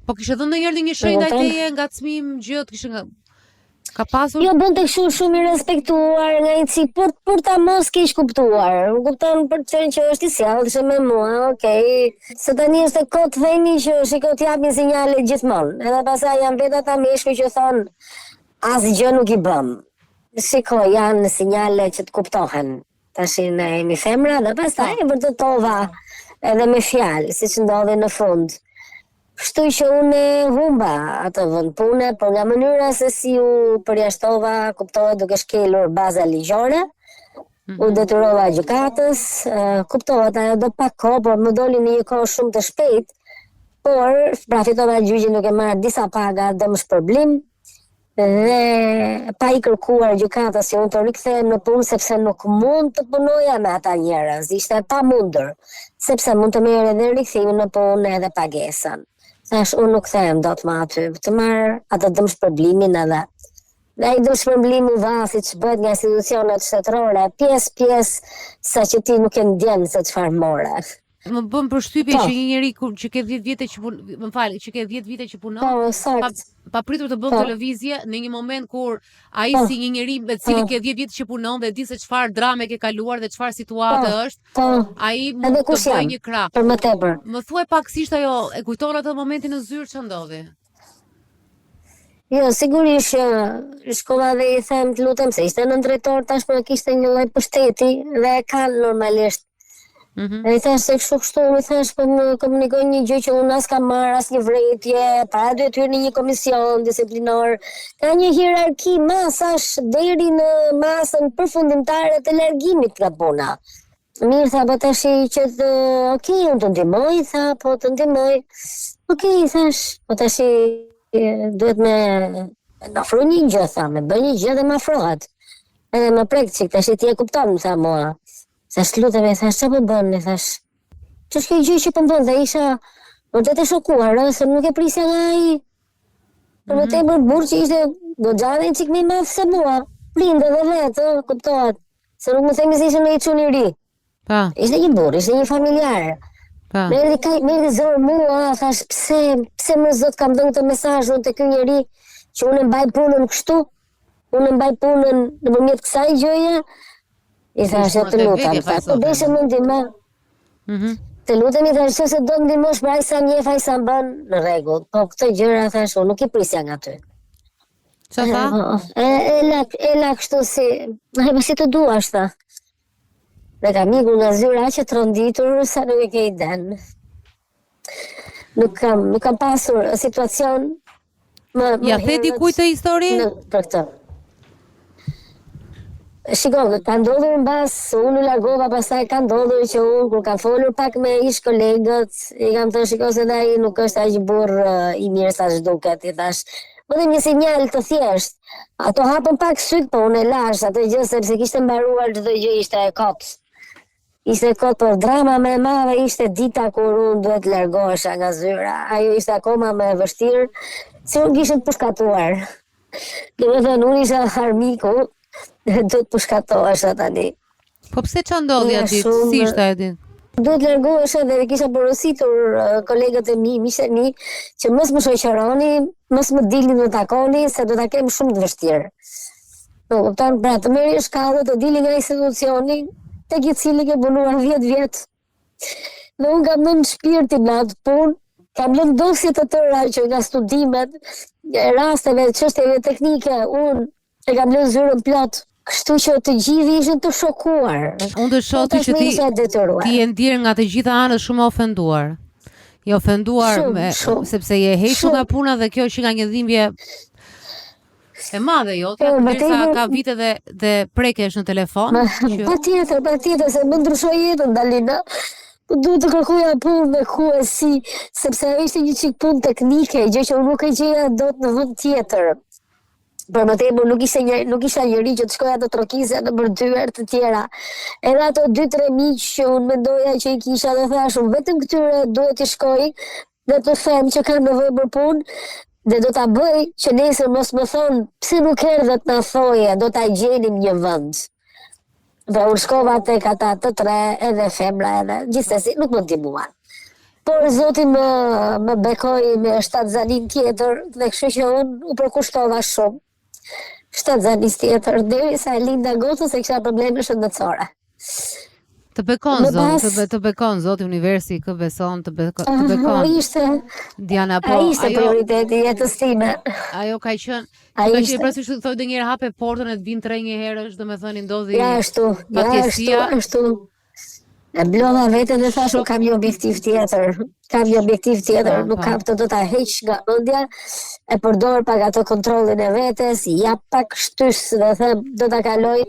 Po kishte dhënë ndonjëherë ndonjë shenjë ndaj teje, ngacmim, gjë, të kishte nga Ka pasur? Jo, bënte kështu shumë i respektuar nga një cik, për, për ta mos keqkuptuar. Më kupton për të qenë që është i sjellshëm me mua, okej. Se tani është e kotë të themi që shiko të japin sinjale gjithmonë. Edhe pastaj janë vetë ata meshkuj që thonë asgjë nuk i bëm. Shiko, janë sinjale që të kuptohen. Tashi ne jemi femra dhe pastaj e vërtetova edhe me fjalë, siç ndodhi në fund. Kështu që unë humba atë vend pune, por nga mënyra se si u përjashtova, kuptohet duke shkelur baza ligjore, mm -hmm. u mhm. detyrova gjykatës, kuptohet ajo do pak kohë, por më doli në një kohë shumë të shpejtë, por pra fitova gjyqin duke marrë disa paga dëmshpërblim. Dhe pa i kërkuar gjykatës që unë të rikthehem në punë sepse nuk mund të punoja me ata njerëz, ishte e pamundur, sepse mund të merrja edhe rikthimin në punë edhe pagesën. Thash unë nuk kthehem dot më aty, të marr atë dëmshpërblimin edhe Dhe ai dëmshpërblim u dha siç bëhet nga institucionet shtetërore, pjesë pjesë sa që ti nuk e ndjen se çfarë more. Më bën përshtypje po. që një njeri kur që ke 10 vite që pun, më fal, që ke 10 vite që punon, po, pa, pa pritur të bën po. këtë lëvizje në një moment kur ai po. si një njeri me të cilin po. ke 10 vite që punon dhe di se çfarë drame ke kaluar dhe çfarë situate po. është, po. ai mund të bëjë një krah. Për më tepër. Më thuaj pak si ishte ajo, e kujton atë momentin në zyrë ç'ndodhi? ndodhi? Jo, sigurisht që shkova dhe i them të lutem se ishte nëndrejtor tashmë kishte një lloj pushteti dhe e kanë normalisht. Mm -hmm. Dhe i thash se kështu kështu, i thash po më komunikojnë një gjë që unë as kam marrë asnjë vërejtje, para duhet hyrë në një komision disiplinor. Ka një hierarki masash deri në masën përfundimtare të largimit nga puna. Mirë, tha, po tashi që të, ok, unë të ndihmoj, tha, po të ndihmoj. Ok, thash, po tashi duhet me më ofru një gjë, tha, me bë një gjë dhe më afrohet. Edhe më prek çik, tashi ti e kupton, tha mua. Thash, lutem, i thash, ça po bën, i thash. Ç'është kjo gjë që po bën, dhe isha vërtet e shokuar, ë, se nuk e prisja nga ai. Për më mhm. tepër burrë që ishte goxha një çik më i madh se mua. Prind edhe vetë, ë, kuptohet. Se nuk më themi se ishte ndonjë çun i ri. Pa. Ishte një burrë, ishte një familjar. Pa. Më erdhi kaq, më erdhi zor mua, thash pse, pse më zot kam dhënë këtë mesazh unë te ky njeri që unë e mbaj punën kështu, unë e mbaj punën nëpërmjet kësaj gjëje. I thash të lutem, tha, po deshe më ndihmo. Mhm. Të lutem i thash se do të ndihmosh për aq sa njeh, aq sa bën në rregull. Po këto gjëra thash unë nuk i prisja nga ty. Ça tha? E, e, la, e la kështu si, e po si të duash, tha. Dhe kam ikur nga zyra aq e tronditur sa nuk e ke idenë. Nuk kam, nuk kam pasur situacion më, më Ia the dikujt këtë histori? Në, për këtë. Shiko, ka ndodhur mbas, unë u largova, pastaj ka ndodhur që unë kur kam folur pak me ish kolegët, i kam thënë shiko se dhe ai nuk është aq burrë i mirë sa ç'duket, i thash. Vetëm një sinjal të thjeshtë. Ato hapën pak sytë, po unë e lash atë gjë sepse kishte mbaruar çdo gjë ishte e kot. Ishte kot, por drama më e madhe ishte dita kur unë duhet të largohesha nga zyra. Ajo ishte akoma më e vështirë, se unë kishin pushkatuar. Domethënë, unë isha armiku, dhe duhet pushkatohesha tani. Po pse ça ndodhi atë ditë? Si ishte ajo ditë? Duhet largohesha dhe kisha porositur kolegët e mi, miqtë e mi, që mos më shoqëroni, mos më dilni të takoni, se do ta kem shumë të vështirë. Po kupton, pra të merrje shkallët, të dilje nga institucioni, tek i cili ke punuar 10 vjet. Dhe unë kam dhënë shpirtin në atë punë, kam lënë dosje të tëra që nga studimet, e rasteve, çështjeve teknike, unë e kam lënë zyrën plot. Kështu që të gjithë ishin të shokuar. Unë të shoh ty që ti ti je ndjerë nga të gjitha anët shumë e ofenduar. Je ofenduar shumë, me shumë, sepse je hequr nga puna dhe kjo që nga një dhimbje E madhe jo, po, derisa ka vite dhe dhe prekesh në telefon. Që... Patjetër, patjetër se më ndryshoi jetën Dalina. Po duhet të kërkoja punë me ku e si, sepse ajo ishte një çik punë teknike, gjë që unë nuk e gjeja dot në vend tjetër. Për më tepër nuk ishte një, nuk isha njeri që të shkoja të trokisja nëpër dyer të tjera. Edhe ato 2-3 miq që unë mendoja që i kisha dhe thash unë vetëm këtyre duhet t'i shkoj dhe të them që kam nevojë për punë dhe do ta bëj që nesër mos më thonë pse nuk erdhe të na thoje, do ta gjenim një vend. Dhe unë shkova tek ata të tre, edhe femra edhe, gjithsesi nuk më ndihmuan. Por Zoti më më bekoi me shtatzaninë tjetër dhe kështu që unë u përkushtova shumë. Shtatzanisë tjetër, derisa e linda gocën se kisha probleme shëndetësore. Të bekon Zoti, pas... të, be, të bekon Zoti universi kë beson, të bekon, të bekon. Ishte Diana po, ishte ajo prioriteti i jetës time. Ajo ka qenë, ka qenë pra siç thotë ndonjëherë hape portën e të vijnë tre njëherësh, domethënë i ndodhi. Ja ashtu, ja ashtu, ashtu. E mblodha veten dhe thashë, kam një objektiv tjetër, kam një objektiv tjetër, nuk kam këtë do ta heq nga mendja, e përdor pak atë kontrollin e vetes, i jap pak shtysë dhe them do ta kaloj,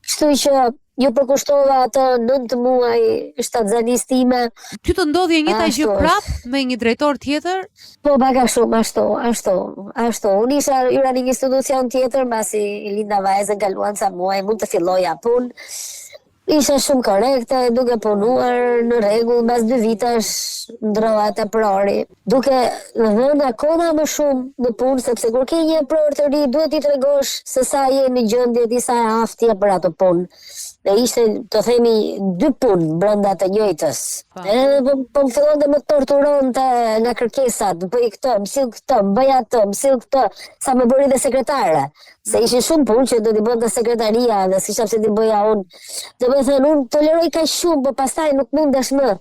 kështu që. Iu përkushtova ato 9 muaj shtatzanisë time. Ty të ndodhi e njëjta gjë prap me një drejtor tjetër? Po pak a shumë ashtu, ashtu, ashtu. Unë isha hyra në një institucion tjetër, mbasi linda vajzën kaluan ca muaj, mund të filloja punë. Isha shumë korrekte, duke punuar në rregull, mbas dy vitesh ndrohet eprori. Duke dhënë akoma më shumë në punë, sepse kur ke një epror të ri, duhet t'i tregosh se sa je në gjendje, ti sa e aftë je për atë punë. Dhe ishte, të themi, dy punë brenda të njëjtës. Po. Edhe po, po më fillonte më torturonte nga kërkesat, bëj këtë, më sill këtë, më bëj atë, më sill këtë, sa më bëri dhe sekretare. Se ishin shumë punë që do t'i bënte sekretaria dhe s'kisha pse t'i bëja unë. Domethënë, unë toleroj kaq shumë, po pastaj nuk mundesh më.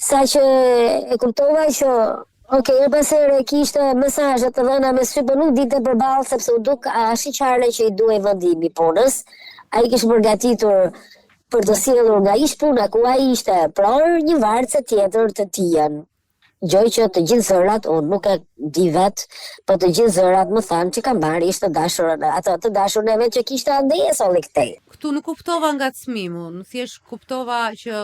Sa që e kuptova që, ok, herë pas here kishte mesazhe të dhëna me sy, po nuk dilte përballë, sepse u duk ashiqare që i duhej vendi im i punës. Ai kishte përgatitur për të sjellur nga ish puna ku ai ishte epror, një vartëse tjetër të tijën. Gjë që të gjithë zërat, unë nuk e di vetë, po të gjithë zërat më thanë që ka marrë ish të dashurën, atë të dashurën e vet që kishte andej e solli këtej. Këtu nuk kuptova ngacmim unë, thjesht kuptova që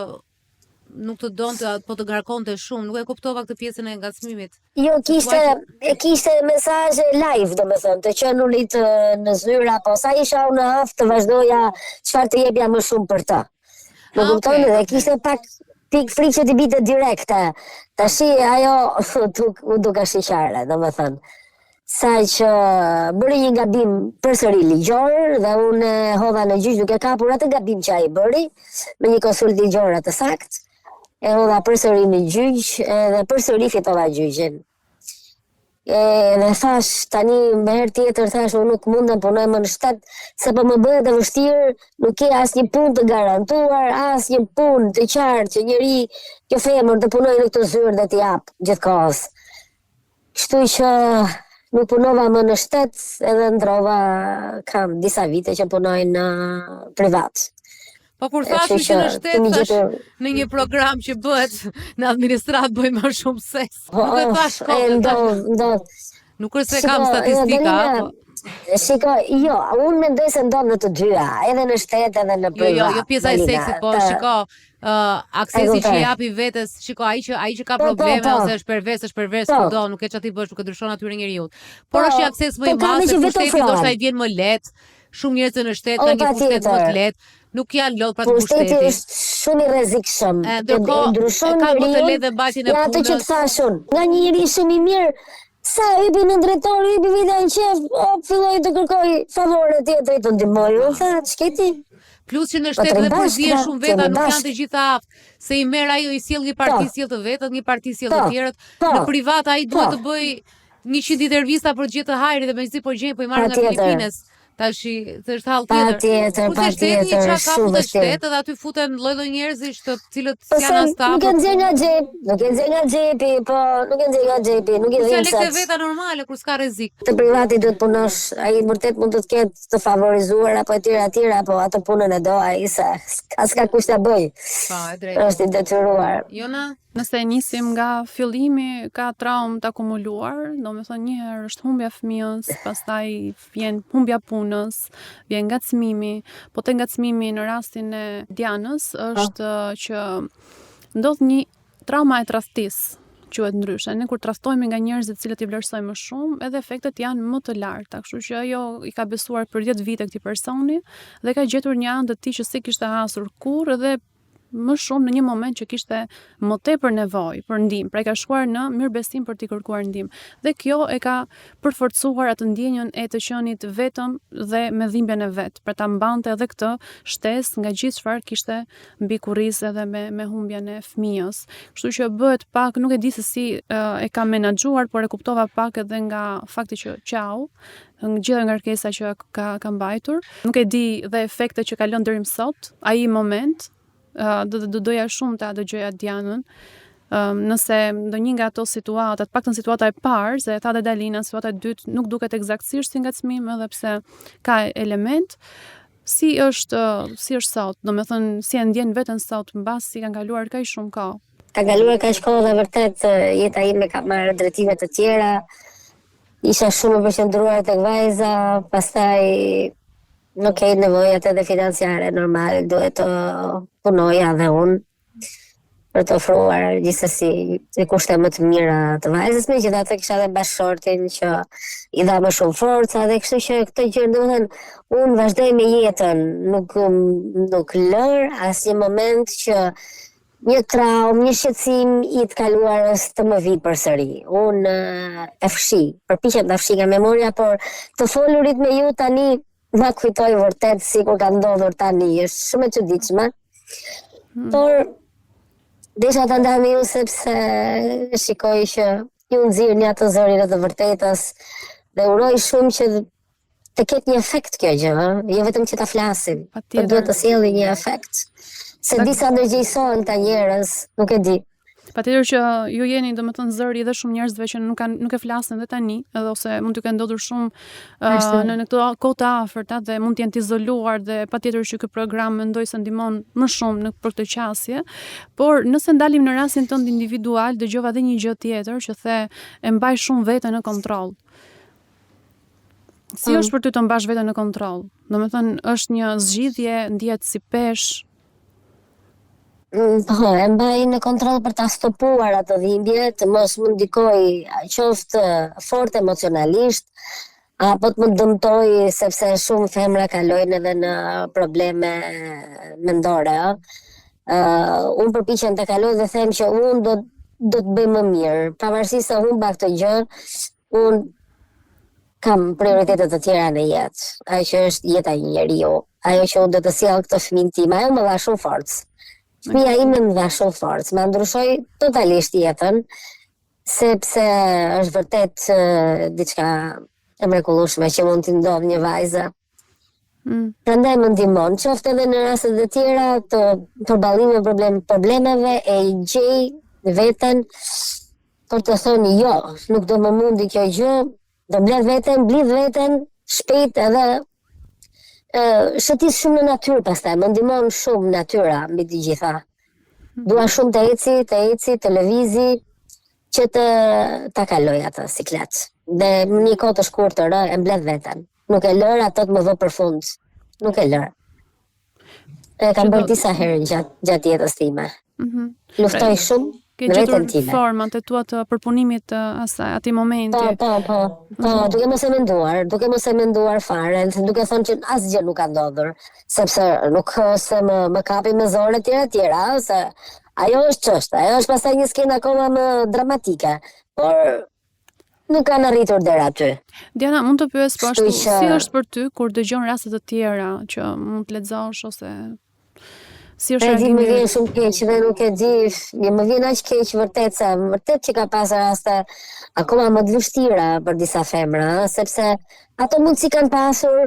nuk të donte, po të ngarkonte shumë, nuk e kuptova këtë pjesën e ngacmimit. Jo, kishte, e kishte mesazhe live, domethënë, të qenurit në zyrë, apo sa isha unë aftë të vazhdoja çfarë të jepja më shumë për të. Më ah, kupton okay, dhe kishte pak pikë frikë që t'i binte direkte. Tashi ajo duk, u duk ashiqare, domethënë. Sa që bëri një gabim përsëri ligjor dhe unë e hodha në gjyq duke kapur atë gabim që ai bëri me një konsult ligjore të saktë. E hodha përsëri në gjyq edhe përsëri fitova gjyqin. E, dhe thash, tani më herë tjetër, thash, unë nuk mund të punoj më në shtet, se po më bëhet e vështirë, nuk ke asnjë punë të garantuar, asnjë punë të qartë që njeri, kjo femër të punojë në këtë zyrë dhe t'i japë gjithë kohës. Kështu që nuk punova më në shtet edhe ndrova, kam disa vite që punoj në privat. Po kur thashë që në shtet thash në një program që bëhet në administratë bëjnë më shumë seks. Po, nuk e thash kot. Ndodh, ndodh. Nuk është se kam statistika, po. Shiko, jo, unë mendoj se ndodh në të dyja, edhe në shtet edhe në privat. Jo, jo, jo pjesa e seksit, po shiko, uh, aksesi që i japi vetes, shiko, ai që ai që ka po, po, probleme po. ose është pervers, është pervers po. kudo, nuk e ça t'i bësh, nuk e ndryshon natyrën e njeriut. Por po, është një akses më i po, madh se pushteti ndoshta i vjen më lehtë. Shumë njerëz në shtet kanë një pushtet më të lehtë, nuk janë lodh pra pushteti. Pushteti është shumë i rrezikshëm. Ndërkohë ndryshon ka më të lehtë dhe mbajtjen e punës. Ja atë që të thash unë, nga një njeri shumë i mirë, sa hypi në drejtor, hypi vita në qef, op, filloi të kërkoj favore tjetri të ndihmoj. Unë tha, ç'ke ti? Plus që në shtet dhe përzihen shumë veta nuk janë të gjithë aftë, se i merr ajo i sjell një parti sjell të vetët, një parti sjell të tjerët. Në privat ai duhet të bëjë 100 intervista për të gjetur të hajrin dhe mezi po gjejnë, po i marrin nga Filipines. Tashi, se është hall tjetër. Patjetër, patjetër. Shteti çka ka futet shtet edhe aty futen lloj-lloj njerëzish të cilët po s'janë as ta. Nuk e nxjerr nga xhepi, nuk e nxjerr nga xhepi, po nuk e nxjerr nga xhepi, nuk i dhimbset. Janë lekët e veta normale kur s'ka rrezik. Te privati duhet punosh, ai vërtet mund të të ketë të favorizuar apo etj etj, apo atë punën e do ai se s'ka s'ka kush ta bëj. Po, e drejtë. Është i detyruar. Jona, Nëse e nisim nga fillimi, ka traumë të akumuluar, domethënë një herë është humbja e fëmijës, pastaj vjen humbja e punës, vjen ngacmimi, po te ngacmimi në rastin e Dianës po. është që ndodh një trauma e tradhtisë, quhet ndryshe. Ne kur tradhtohemi nga njerëzit të cilët i vlerësojmë më shumë, edhe efektet janë më të larta. Kështu që ajo i ka besuar për 10 vite këtij personi dhe ka gjetur një anë të tij që s'e kishte hasur kurrë dhe më shumë në një moment që kishte më tepër nevojë për ndihmë, pra i ka shkuar në mirëbesim për t'i kërkuar ndihmë. Dhe kjo e ka përforcuar atë ndjenjën e të qenit vetëm dhe me dhimbjen e vet, pra ta mbante edhe këtë shtesë nga gjithë çfarë kishte mbi kurriz edhe me me humbjen e fëmijës. Kështu që bëhet pak, nuk e di se si e ka menaxhuar, por e kuptova pak edhe nga fakti që qau, gjithë ngarkesa që ka ka mbajtur. Nuk e di dhe efektet që ka lënë deri më sot, ai moment, do do doja shumë ta dëgjoja Dianën. Um, nëse ndonjë nga ato situata, të paktën situata e parë, se e tha dhe Dalina, situata e dytë nuk duket ekzaktësisht si ngacmim, edhe pse ka element, si është si është sot, domethënë si e ndjen veten sot mbasi kanë kaluar kaq shumë kohë. Ka kaluar kaq kohë dhe vërtet jeta ime ka marrë drejtime të tjera. Isha shumë e përqendruar tek vajza, pastaj. Ok, nevojat edhe financiare normal, duhet të punoja dhe unë për të ofruar gjithsesi në kushte më të mira të vajzës, megjithatë kisha edhe bashkëshortin që i dha më shumë forca dhe kështu që këto gjëra, domethënë, unë vazhdoj me jetën, nuk nuk lër asnjë moment që një traumë, një shqetësim i të kaluarës të më vijë përsëri. Unë e fshi, përpiqem ta fshi nga memoria, por të folurit me ju tani ma kujtoi vërtet sikur ka ndodhur tani, është shumë e çuditshme. Hmm. Por desha ta ndaj me ju sepse shikoj që ju nxirrni atë zërin e të vërtetës dhe uroj shumë që të ketë një efekt kjo gjë, ë, jo vetëm që ta flasim, por duhet të sjellë një efekt. Se disa ndërgjegjësohen këta njerëz, nuk e di. Patjetër që ju jeni domethënë zëri edhe shumë njerëzve që nuk kanë nuk e flasin edhe tani, edhe ose mund t'ju kenë ndodhur shumë uh, në në këto kohë të afërta dhe mund të jenë të izoluar dhe patjetër që ky program mendoj se ndihmon më shumë në për këtë qasje. Por nëse ndalim në rastin tënd individual, dëgjova edhe një gjë tjetër që the e mbaj shumë veten në kontroll. Si mm. është për ty të mbash veten në kontroll? Domethënë është një zgjidhje, ndihet si peshë? Mm, po, e mbaj në kontroll për ta stopuar atë dhimbje, të mos më ndikojë qoftë fort emocionalisht, apo të më dëmtojë sepse shumë femra kalojnë edhe në probleme mendore, ë. Uh, unë përpiqem ta kaloj dhe them që unë do do të bëj më mirë, pavarësisht se humba këtë gjë, Unë kam prioritete të tjera në jetë, ajo që është jeta e një njeriu, ajo që unë do të sjell këtë fëmijën tim, ajo më dha shumë forcë. Fëmija ime më dha shumë forcë, ma ndryshoi totalisht jetën, sepse është vërtet diçka e mrekullueshme që mund t'i ndodhë një vajze. Mm. Prandaj më ndihmon, qoftë edhe në rastet e tjera të përballimit me problem, problemeve e gjej veten për të thënë jo, nuk do më mundi kjo gjë, do mbledh veten, mblidh veten shpejt edhe ë shëtis shumë në natyrë pastaj, më ndihmon shumë natyra mbi të gjitha. Mhm. Dua shumë të eci, të eci, të lëvizi që të ta kaloj atë siklet. Dhe në një kohë të shkurtër e mbledh veten. Nuk e lër atë të më vë përfund. Nuk e lër. E kam bërë disa herë gjatë gjatë jetës time. Mm -hmm. Luftoj shumë Ke gjetur format e tua të përpunimit të asaj atij momenti. Po, po, po. Po, mm -hmm. duke mos e menduar, duke mos e menduar fare, duke thënë që asgjë nuk ka ndodhur, sepse nuk se më më kapi me zorë etj etj, se ajo është çështja, ajo është pastaj një skenë akoma më dramatike. Por nuk kanë arritur deri aty. Diana, mund të pyes po ashtu, që... si është për ty kur dëgjon raste të tjera që mund të lexosh ose si është reagimi? Më vjen shumë keq dhe nuk e di, një më vjen aq keq vërtet se vërtet që ka pasur raste akoma më të vështira për disa femra, sepse ato mundësi kanë pasur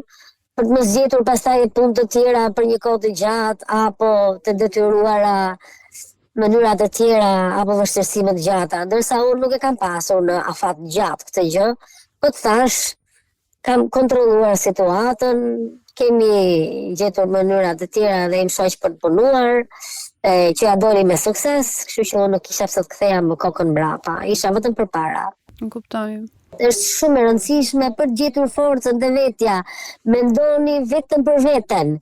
për të mos gjetur pastaj punë të tjera për një kohë të gjatë apo të detyruara mënyra të tjera apo vështirësi më të gjata, ndërsa unë nuk e kam pasur në afat gjatë këtë gjë, po të thash kam kontrolluar situatën, kemi gjetur mënyra të tjera dhe im shoq për të punuar, e, që ia doli me sukses, kështu që unë nuk kisha pse të ktheja më kokën mbrapa, isha vetëm përpara. E kuptoj. Është shumë e rëndësishme për të gjetur forcën te vetja. Mendoni vetëm për veten.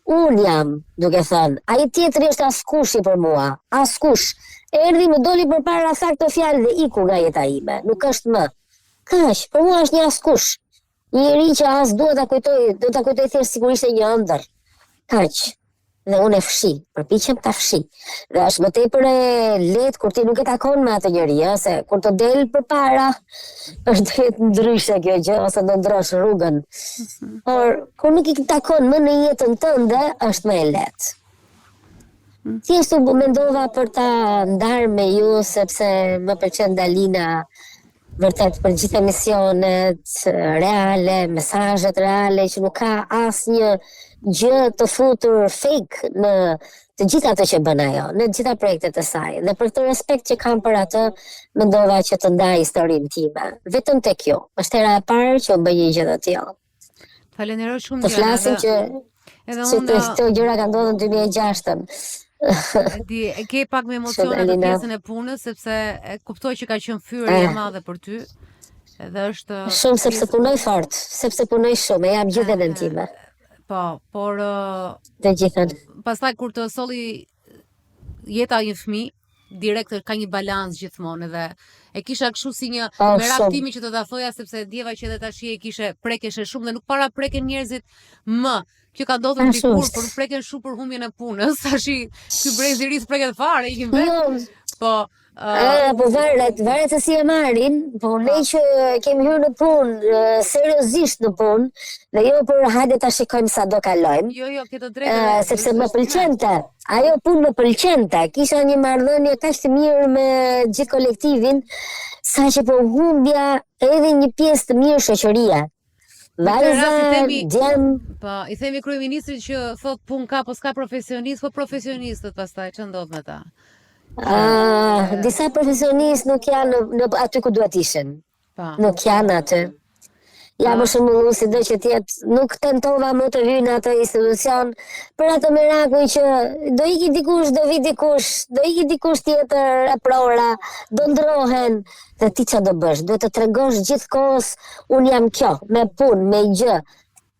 Unë jam, duke thënë, ai tjetri është askushi për mua, askush. Erdhi, më doli përpara, tha këto fjalë dhe iku nga jeta ime. Nuk është më. Kaq, për mua është një askush. Një njeri që as dua ta kujtoj, do ta kujtoj thjesht sikur ishte një ëndërr. Kaq. Dhe unë e fshi, përpiqem ta fshi. Dhe është më tepër e lehtë kur ti nuk e takon me atë njeri, ë, se kur të del përpara, është do jetë ndryshe kjo gjë ose do ndrosh rrugën. Mhm. Por kur nuk i takon më në jetën tënde, është më e lehtë. Mhm. Thjesht u mendova për ta ndarë me ju sepse më pëlqen Dalina vërtet për gjithë emisionet reale, mesazhet reale që nuk ka asnjë gjë të futur fake në të gjitha ato që bën ajo, në të gjitha projektet e saj. Dhe për këtë respekt që kam për atë, mendova që të ndaj historinë time. Vetëm tek ju. Është hera e parë që unë bëj një gjë të tillë. Falenderoj shumë Të flasim që edhe unë këto gjëra kanë ndodhur në 2006-ën. E di, e ke pak me emocione atë pjesën e punës sepse e kuptoj që ka qenë fyerje e eh. madhe për ty. Edhe është shumë sepse punoj fort, sepse punoj shumë, e jap gjithë veten time. Po, por të gjithën. Pastaj kur të solli jeta një fëmijë, direkt ka një balancë gjithmonë edhe e kisha kështu si një Po, merak shumë. timi që do ta thoja sepse e ndjeva që edhe tash e kishe prekeshe shumë dhe nuk para preken njerëzit më. Kjo ka ndodhur Ashtu dikur, është. por nuk preken shumë për humbjen e punës. Tash ky brez i ri s'preket fare, ikin vetë. Jo, Po, Ah, po varet, varet se si e marrin, po ne që kemi hyrë në punë, seriozisht në punë, dhe jo për hajde ta shikojmë sa do kalojmë. Jo, jo, ke të drejtë. Ë, sepse më pëlqente. Ajo punë më pëlqente. Kisha një marrëdhënie kaq të mirë me gjithë kolektivin, sa që po humbja edhe një pjesë të mirë shoqëria. Në këtë Vajza, rast i themi- djem, Po, i themi kryeministrit që thot punë ka, po s'ka profesionist, po profesionistët pastaj ç'a ndodh me ta? ah, disa profesionistë nuk janë në, në aty ku duhet ishin. Po. Nuk janë aty. Ja, për shembull, unë sido që të jetë, nuk tentova më të hyj në atë institucion për atë merakun që do iki dikush, do vi dikush, do iki dikush tjetër e prora, do ndrohen. Dhe ti çfarë do bësh? Duhet të tregosh gjithkohës unë jam kjo, me punë, me gjë.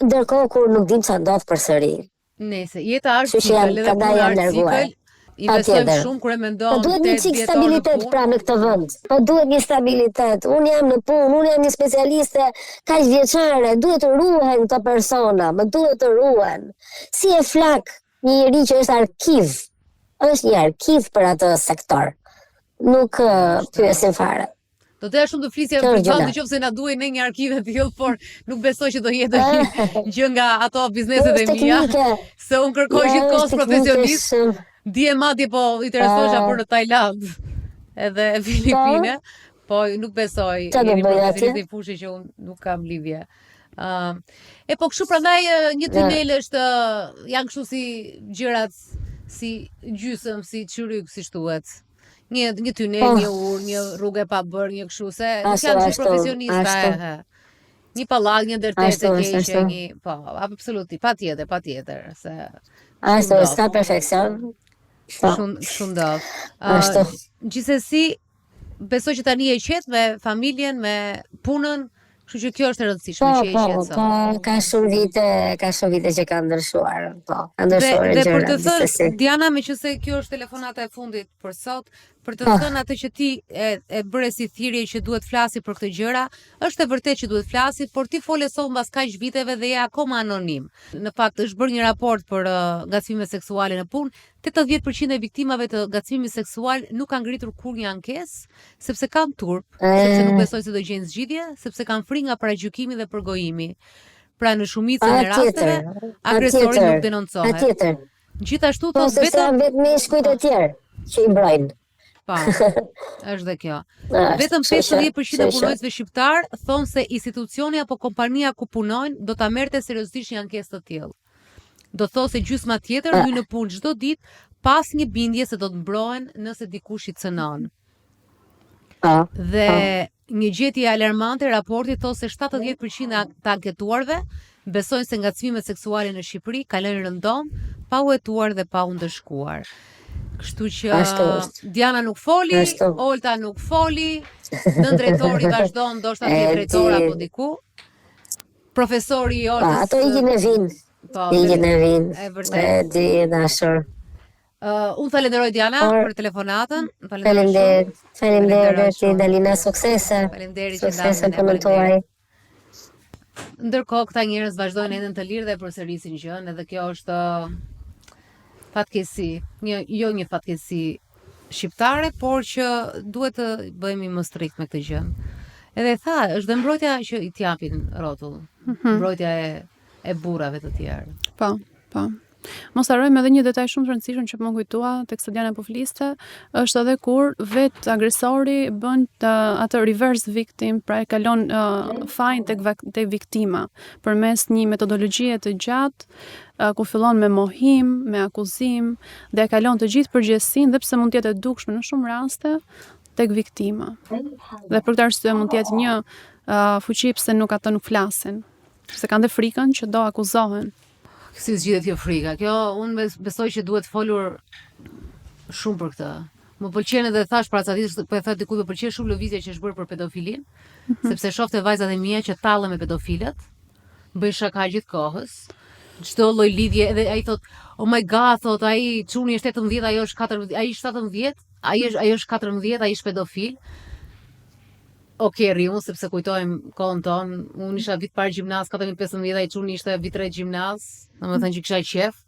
Ndërkohë kur nuk dim çfarë ndodh përsëri. Nëse jeta është Kështu që jam- cikël, edhe prandaj puna jam është larguar. cikël, investojmë Patjetër. shumë kur e Po mendon duhet një 8 çik vjetor në stabilitet punë. pra në këtë vend. Po duhet një stabilitet. Unë jam në punë, unë jam një specialiste kaq vjeçare, duhet të ruhen këto persona, më duhet të ruhen. Si e flak një njeri që është arkiv, është një arkiv për atë sektor. Nuk eh, pyesin fare. Do doja shumë të flisja Kjo për është vend gjëra. nëse na duhej ne një arkiv e tillë, por nuk besoj që do jetë një gjë nga ato bizneset e Është mia, teknike. se unë kërkoj Jo, gjithkohës është teknike profesionist. shumë. Dje madje po interesohesha Ah. për në Tajland edhe Filipine, po nuk besoj, Qa do jeni bëj atje? profesionist i fushë që unë nuk kam lidhje. Ëm, e po kështu prandaj e, një tunel është ë, janë kështu si gjërat si gjysëm, si çyryk, si thuhet. Një një tunel, Po. një urë, një rrugë e pa bërë, një kështu se nuk Ashtu, janë gjithë ashtu, profesionista. ashtu. E, he. Një pallat, një ndërtesë Ashtu e është, keqe, ashtu. një po, absolutisht, patjetër, patjetër, se Ashtu, ndodh. s'ka perfeksion. Po. Kështu kështu ndodh. Ashtu. Ë, gjithsesi besoj që tani je qetë me familjen, me punën, kështu që kjo është e rëndësishme Po, që je po, qetë sot. po, ka shumë vite, ka shumë vite që ka ndryshuar, po, ka Dhe, ndryshuar dhe për gjëra, të thënë, gjithsesi. Diana, meqenëse kjo është telefonata e fundit për sot, për të Po. thënë atë që ti e, e bëre si thirrje që duhet flasi për këtë gjëra, është e vërtetë që duhet flasi, por ti fole sot mbas kaq viteve dhe je akoma anonim. Në fakt është bërë një raport për uh, ngacmime seksuale në punë, 80% e viktimave të ngacmimit seksual nuk kanë ngritur kurrë një ankesë, sepse kanë turp, sepse nuk E. besojnë se do gjejnë zgjidhje, sepse kanë frikë nga paragjykimi dhe përgojimi. Pra në shumicën e Patjetër, rasteve, agresori nuk patjetër, denoncohet. patjetër. Gjithashtu Po, thot sepse vetëm janë vetë meshkujt e tjerë që i mbrojnë. pa. Është dhe kjo. Është, Vetëm kështu që- 50% e kështu që- punonjësve shqiptar thonë se institucioni apo kompania ku punojnë do ta merrte seriozisht një ankesë të tillë. Do thotë se gjysma tjetër Ah. hyn në punë çdo ditë pas një bindje se do të mbrohen nëse dikush i cënon. Po, Dhe një gjetje alarmante e raportit thotë se 70% e të anketuarve besojnë se ngacmimet seksuale në Shqipëri kalojnë rëndom pa u hetuar dhe pa u ndëshkuar. Kështu që Ashtu është. Diana nuk foli, Ashtu. Olta nuk foli, nën drejtori vazhdon, ndoshta të jetë E, drejtor di. apo diku. Profesori i po, Oltës. ato ikin e vinë, Po, ikin e vinë. E vërtet. E di, e dashur. Uh, unë falenderoj Diana Por- për telefonatën. Falenderoj shumë. Faleminderit, Falenderoj faleminderit ti shumë. Dalina, suksese. Faleminderit që Suksese ndamë në punën tuaj. Ndërkohë këta njerëz vazhdojnë enden të lirë dhe përsërisin gjën, edhe kjo është ë, fatkeqësi, një jo një fatkeqësi shqiptare, por që duhet të bëhemi më strikt me këtë gjë. Edhe tha, është dhe mbrojtja që i t'japin rrotull, mbrojtja e e burrave të tjerë. Po, po. Mos harrojmë edhe një detaj shumë të rëndësishëm që më kujtua teksa Diana po fliste, është edhe kur vet agresori bën të, atë reverse victim, pra e kalon uh, fajin tek vak- tek viktima përmes një metodologjie të gjatë uh, ku fillon me mohim, me akuzim dhe e kalon të gjithë përgjegjësinë dhe pse mund të jetë e dukshme në shumë raste tek viktima. Dhe për këtë arsye mund të jetë një uh, fuqi pse nuk ato nuk flasin, sepse kanë dhe frikën që do akuzohen. Si zgjidhet kjo frika? Kjo unë bes- besoj që duhet folur shumë për këtë. Më pëlqen edhe thash para ca ditësh, po e thaj dikujt, më pëlqen shumë lëvizja që është bërë për pedofilin, sepse shoh te vajzat e mia që tallen me pedofilët, bëjnë shaka gjithë kohës. Çdo lloj lidhje edhe ai thot, "Oh my god", thot ai çuni është 18, ajo është 14, ai është 17, ai është ajo është 14, ai është pedofil. Ok, rri unë sepse kujtojmë kohën tonë, unë isha vit parë gjimnaz, 14-15, ai çuni ishte vit tre gjimnaz, domethënë që kisha qef.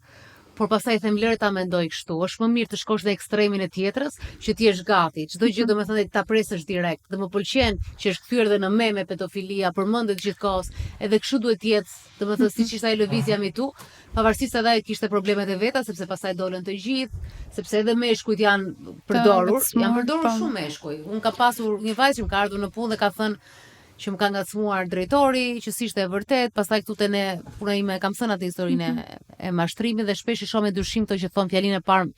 Por pastaj them lëre ta mendoj kështu, është më mirë të shkosh në ekstremin e tjetrës, që ti jesh gati. Çdo gjë domethënë ta presësh direkt. Dhe më pëlqen që është kthyer edhe në meme pedofilia, përmendet gjithkohës, edhe kështu duhet të jetë, domethënë siç ishte ajo lëvizja Me Too, pavarësisht se edhe ajo kishte problemet e veta, sepse pastaj dolën të gjithë, sepse edhe meshkujt janë përdorur, janë përdorur po. shumë meshkuj. Unë kam pasur një vajzë që më ka ardhur në punë dhe ka thënë që më ka ngacmuar drejtori, që s'ishte e vërtet, pastaj këtu te ne puna ime kam thënë atë historinë mm -hmm. e mashtrimit dhe shpesh i shoh me dyshim këto që thon fjalinë e parë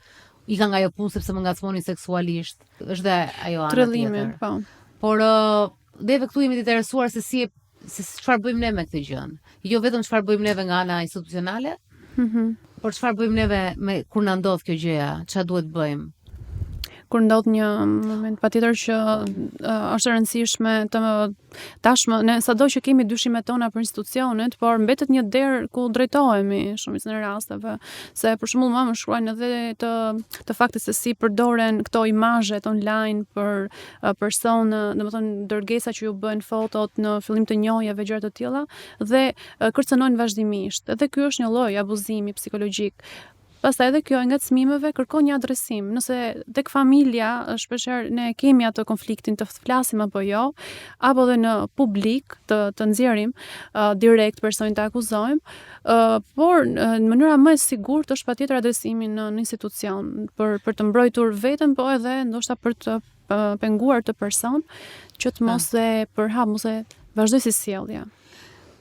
ika nga ajo punë sepse më ngacmonin seksualisht. Është dhe ajo ana tjetër. Po. Por uh, neve këtu jemi të interesuar se si e se çfarë bëjmë ne me këtë gjë. Jo vetëm çfarë bëjmë neve nga ana institucionale, mm -hmm. por çfarë bëjmë neve me kur na ndodh kjo gjëja, çfarë duhet bëjmë kur ndodh një moment patjetër që uh, është e rëndësishme të tashmë ne sado që kemi dyshimet tona për institucionet, por mbetet një derë ku drejtohemi shumicën e rasteve, se për shembull mua më shkruajnë edhe të të faktit se si përdoren këto imazhet online për persona, domethënë dërgesa që ju bëjnë fotot në fillim të njohjeve, gjëra të tilla dhe kërcënojnë vazhdimisht. Edhe ky është një lloj abuzimi psikologjik. Pastaj edhe kjo e ngacmimeve kërkon një adresim. Nëse tek familja shpeshherë ne kemi atë konfliktin të flasim apo jo, apo edhe në publik të të nxjerrim uh, direkt personin të akuzojmë, uh, por në mënyra më e sigurt është patjetër adresimi në, në institucion për për të mbrojtur veten, po edhe ndoshta për të penguar atë person që të mos e përhap, mos e vazhdoj si sjellje.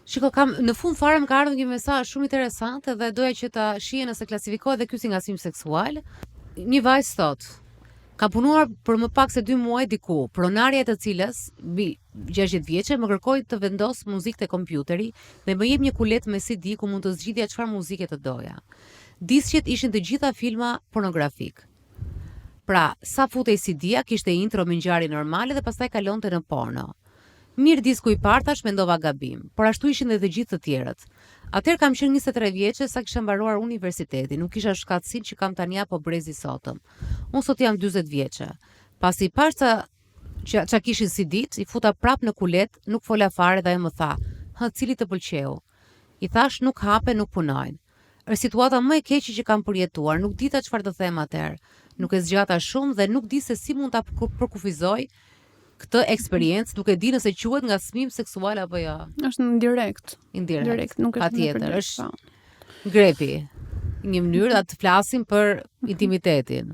Shiko, kam në fund fare më ka ardhur një mesazh shumë interesant dhe doja që ta shihje nëse klasifikohet dhe ky si ngacmim seksual. Një vajzë thotë, kam punuar për më pak se 2 muaj diku, pronarja e të cilës, mbi 60 vjeçe, më kërkoi të vendos muzikë te kompjuteri dhe më jep një kuletë me CD ku mund të zgjidhja çfarë muzike të doja. Disqet ishin të gjitha filma pornografik. Pra, sa futej CD-ja, kishte intro me ngjarje normale dhe pastaj kalonte në porno. Mirë disku i parë thash mendova gabim, por ashtu ishin dhe të gjithë të tjerët. Atëherë kam qenë 23 vjeçe sa kisha mbaruar universitetin, nuk kisha shkathtësinë që kam tani apo brezi i sotëm. Unë sot jam 40 vjeçe. Pasi i pashë ca që ça kishin CD-t, i futa prapë në kuletë, nuk fola fare dhe ajo më tha, hë, cili të pëlqeu? I thash nuk hapen, nuk punojnë. Është situata më e keqe që kam përjetuar, nuk dita çfarë të them atëherë. Nuk e zgjata shumë dhe nuk di se si mund ta përkufizoj këtë eksperiencë, nuk e di nëse quhet ngacmim seksual apo jo. Është indirekt. Indirekt. Direkt, nuk është Patjetër, është po. grepi. Një mënyrë të flasim për intimitetin.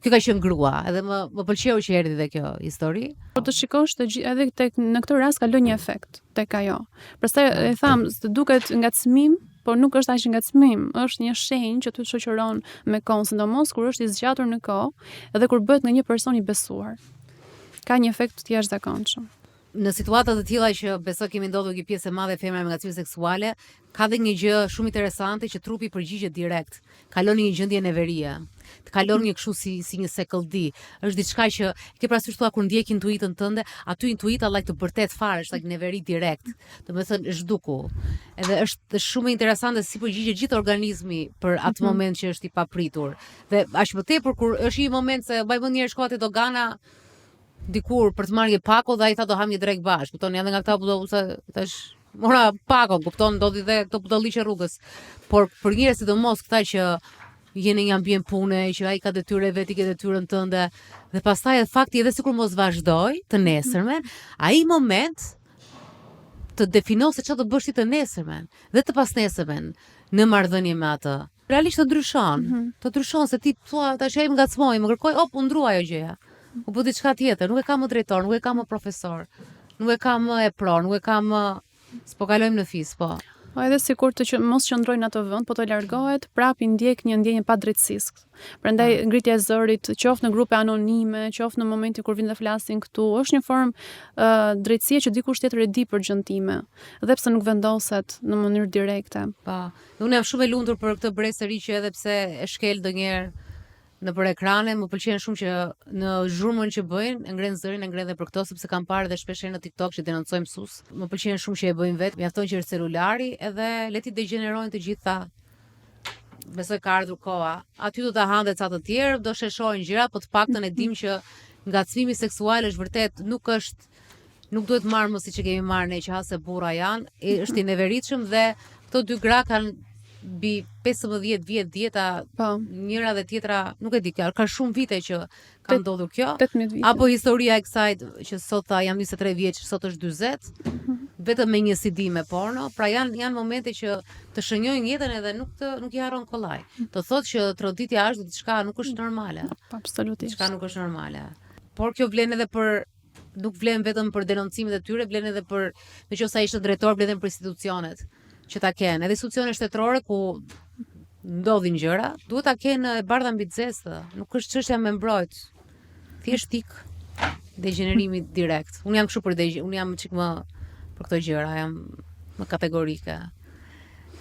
Kjo ka qenë grua, edhe më më pëlqeu që erdhi dhe kjo histori. Po të shikosh të gjithë edhe tek në këtë rast ka lënë një efekt tek ajo. Prandaj e tham, të duket ngacmim, por nuk është aq ngacmim, është një shenjë që ty të shoqëron me kohën, sidomos kur është i zgjatur në kohë edhe kur bëhet nga një person i besuar. Ka një efekt të jashtëzakonshëm. Në situata të tilla që besoj kemi ndodhur një pjesë e madhe e femrave me ngacmim seksuale, ka dhe një gjë shumë interesante që trupi përgjigjet direkt. Kalon në një gjendje neverie. Të kalon një kështu si si një sekëlldi. Është diçka që ke parasysh thua kur ndjek intuitën tënde, aty intuita like të bërtet fare, është like neveri direkt. Domethënë zhduku. Edhe është shumë interesante si përgjigjet gjithë organizmi për atë mm -hmm. moment që është i papritur. Dhe aq më tepër kur është një moment se mbaj mend një herë shkova te dogana dikur për të marrë një pako dhe ai tha do ham një drekë bashkë. Kupton, janë nga këta budall se tash mora pako, kupton, ndodhi dhe këto budalliqe rrugës. Por për njerëz sidomos këta që jeni në një ambient pune, që ai ka detyrën e vet, ti ke detyrën tënde dhe pastaj edhe fakti edhe sikur mos vazhdoj të nesërmen, ai moment të definon se çfarë do bësh ti të nesërmen dhe të pasnesërmen në marrëdhënie me atë. Realisht të ndryshon, mm -hmm. të ndryshon se ti thua tash ai më ngacmoi, më kërkoi, op, u ndrua ajo gjëja. U bë diçka tjetër, nuk e kam më drejtor, nuk e kam më profesor, nuk e kam më epror, nuk e kam më s'po kalojmë në fis, po. Po edhe sikur të që mos qëndrojë në atë vend, po të largohet, prap i ndjek një ndjenjë padrejtësisë. Prandaj po. ngritja e zërit, qoftë në grupe anonime, qoftë në momentin kur vinë dhe flasin këtu, është një formë uh, drejtësie që dikush tjetër e di për gjënë time, dhe pse nuk vendoset në mënyrë direkte. Po. Unë jam shumë e lumtur për këtë brez të ri që edhe pse e shkel ndonjëherë Nëpër ekrane më pëlqen shumë që në zhurmën që bëjnë, e ngrenë zërin, e ngrenë dhe për këto sepse kam parë edhe shpesh herë në TikTok që denoncojnë mësues. Më pëlqen shumë që e bëjnë vetë, mjafton që është celulari edhe le t'i degjenerojnë të gjitha. Besoj ka ardhur koha. Aty do ta hanë dhe ca të tjerë, do sheshohen gjëra, po të paktën e dim që ngacmimi seksual është vërtet nuk është nuk duhet marrë më siç e kemi marrë ne që ha se burra janë, e, është i neveritshëm dhe këto dy gra kanë mbi 15 vjet 10 Po, njëra dhe tjetra, nuk e di, ka, ka shumë vite që ka ndodhur kjo. 18 vite. Apo historia e kësaj që sot tha jam 23 vjeç, sot është 40, vetëm me një CD me porno, pra janë janë momente që të shënjojnë jetën edhe nuk të nuk i harron kollaj. Do thotë që tronditja është diçka nuk është normale. Po, absolutisht. Diçka nuk është normale. Por kjo vlen edhe për nuk vlen vetëm për denoncimet e tyre, vlen edhe për në qoftë se ai ishte drejtor, vlen edhe për institucionet që ta kenë. Edhe institucione shtetërore ku ndodhin gjëra, duhet ta kenë e bardha mbi të zezë. Nuk është çështja me mbrojt. Thjesht ik degjenerimi direkt. Unë jam kështu për degj, unë jam çik më për këto gjëra, jam më kategorike.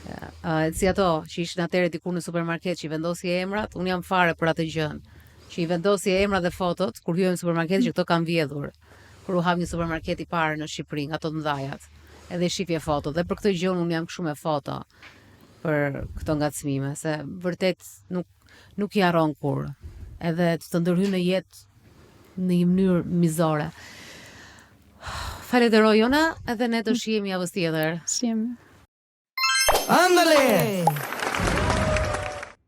Uh, si ato që ishin atëherë diku në supermarket që i vendosje emrat, unë jam fare për atë gjën. Që i vendosje emrat dhe fotot kur hyje në supermarket që këto kanë vjedhur. Kur u hap një supermarket i parë në Shqipëri nga ato të mëdhajat. Edhe i shifje fotot dhe për këtë gjë unë jam kështu me foto për këto ngacmime, se vërtet nuk nuk i harron kurrë. Edhe të të ndërhyn në jetë në një mënyrë mizore. Falenderoj Jona, edhe ne të shihemi javës tjetër. Shihemi. Andale!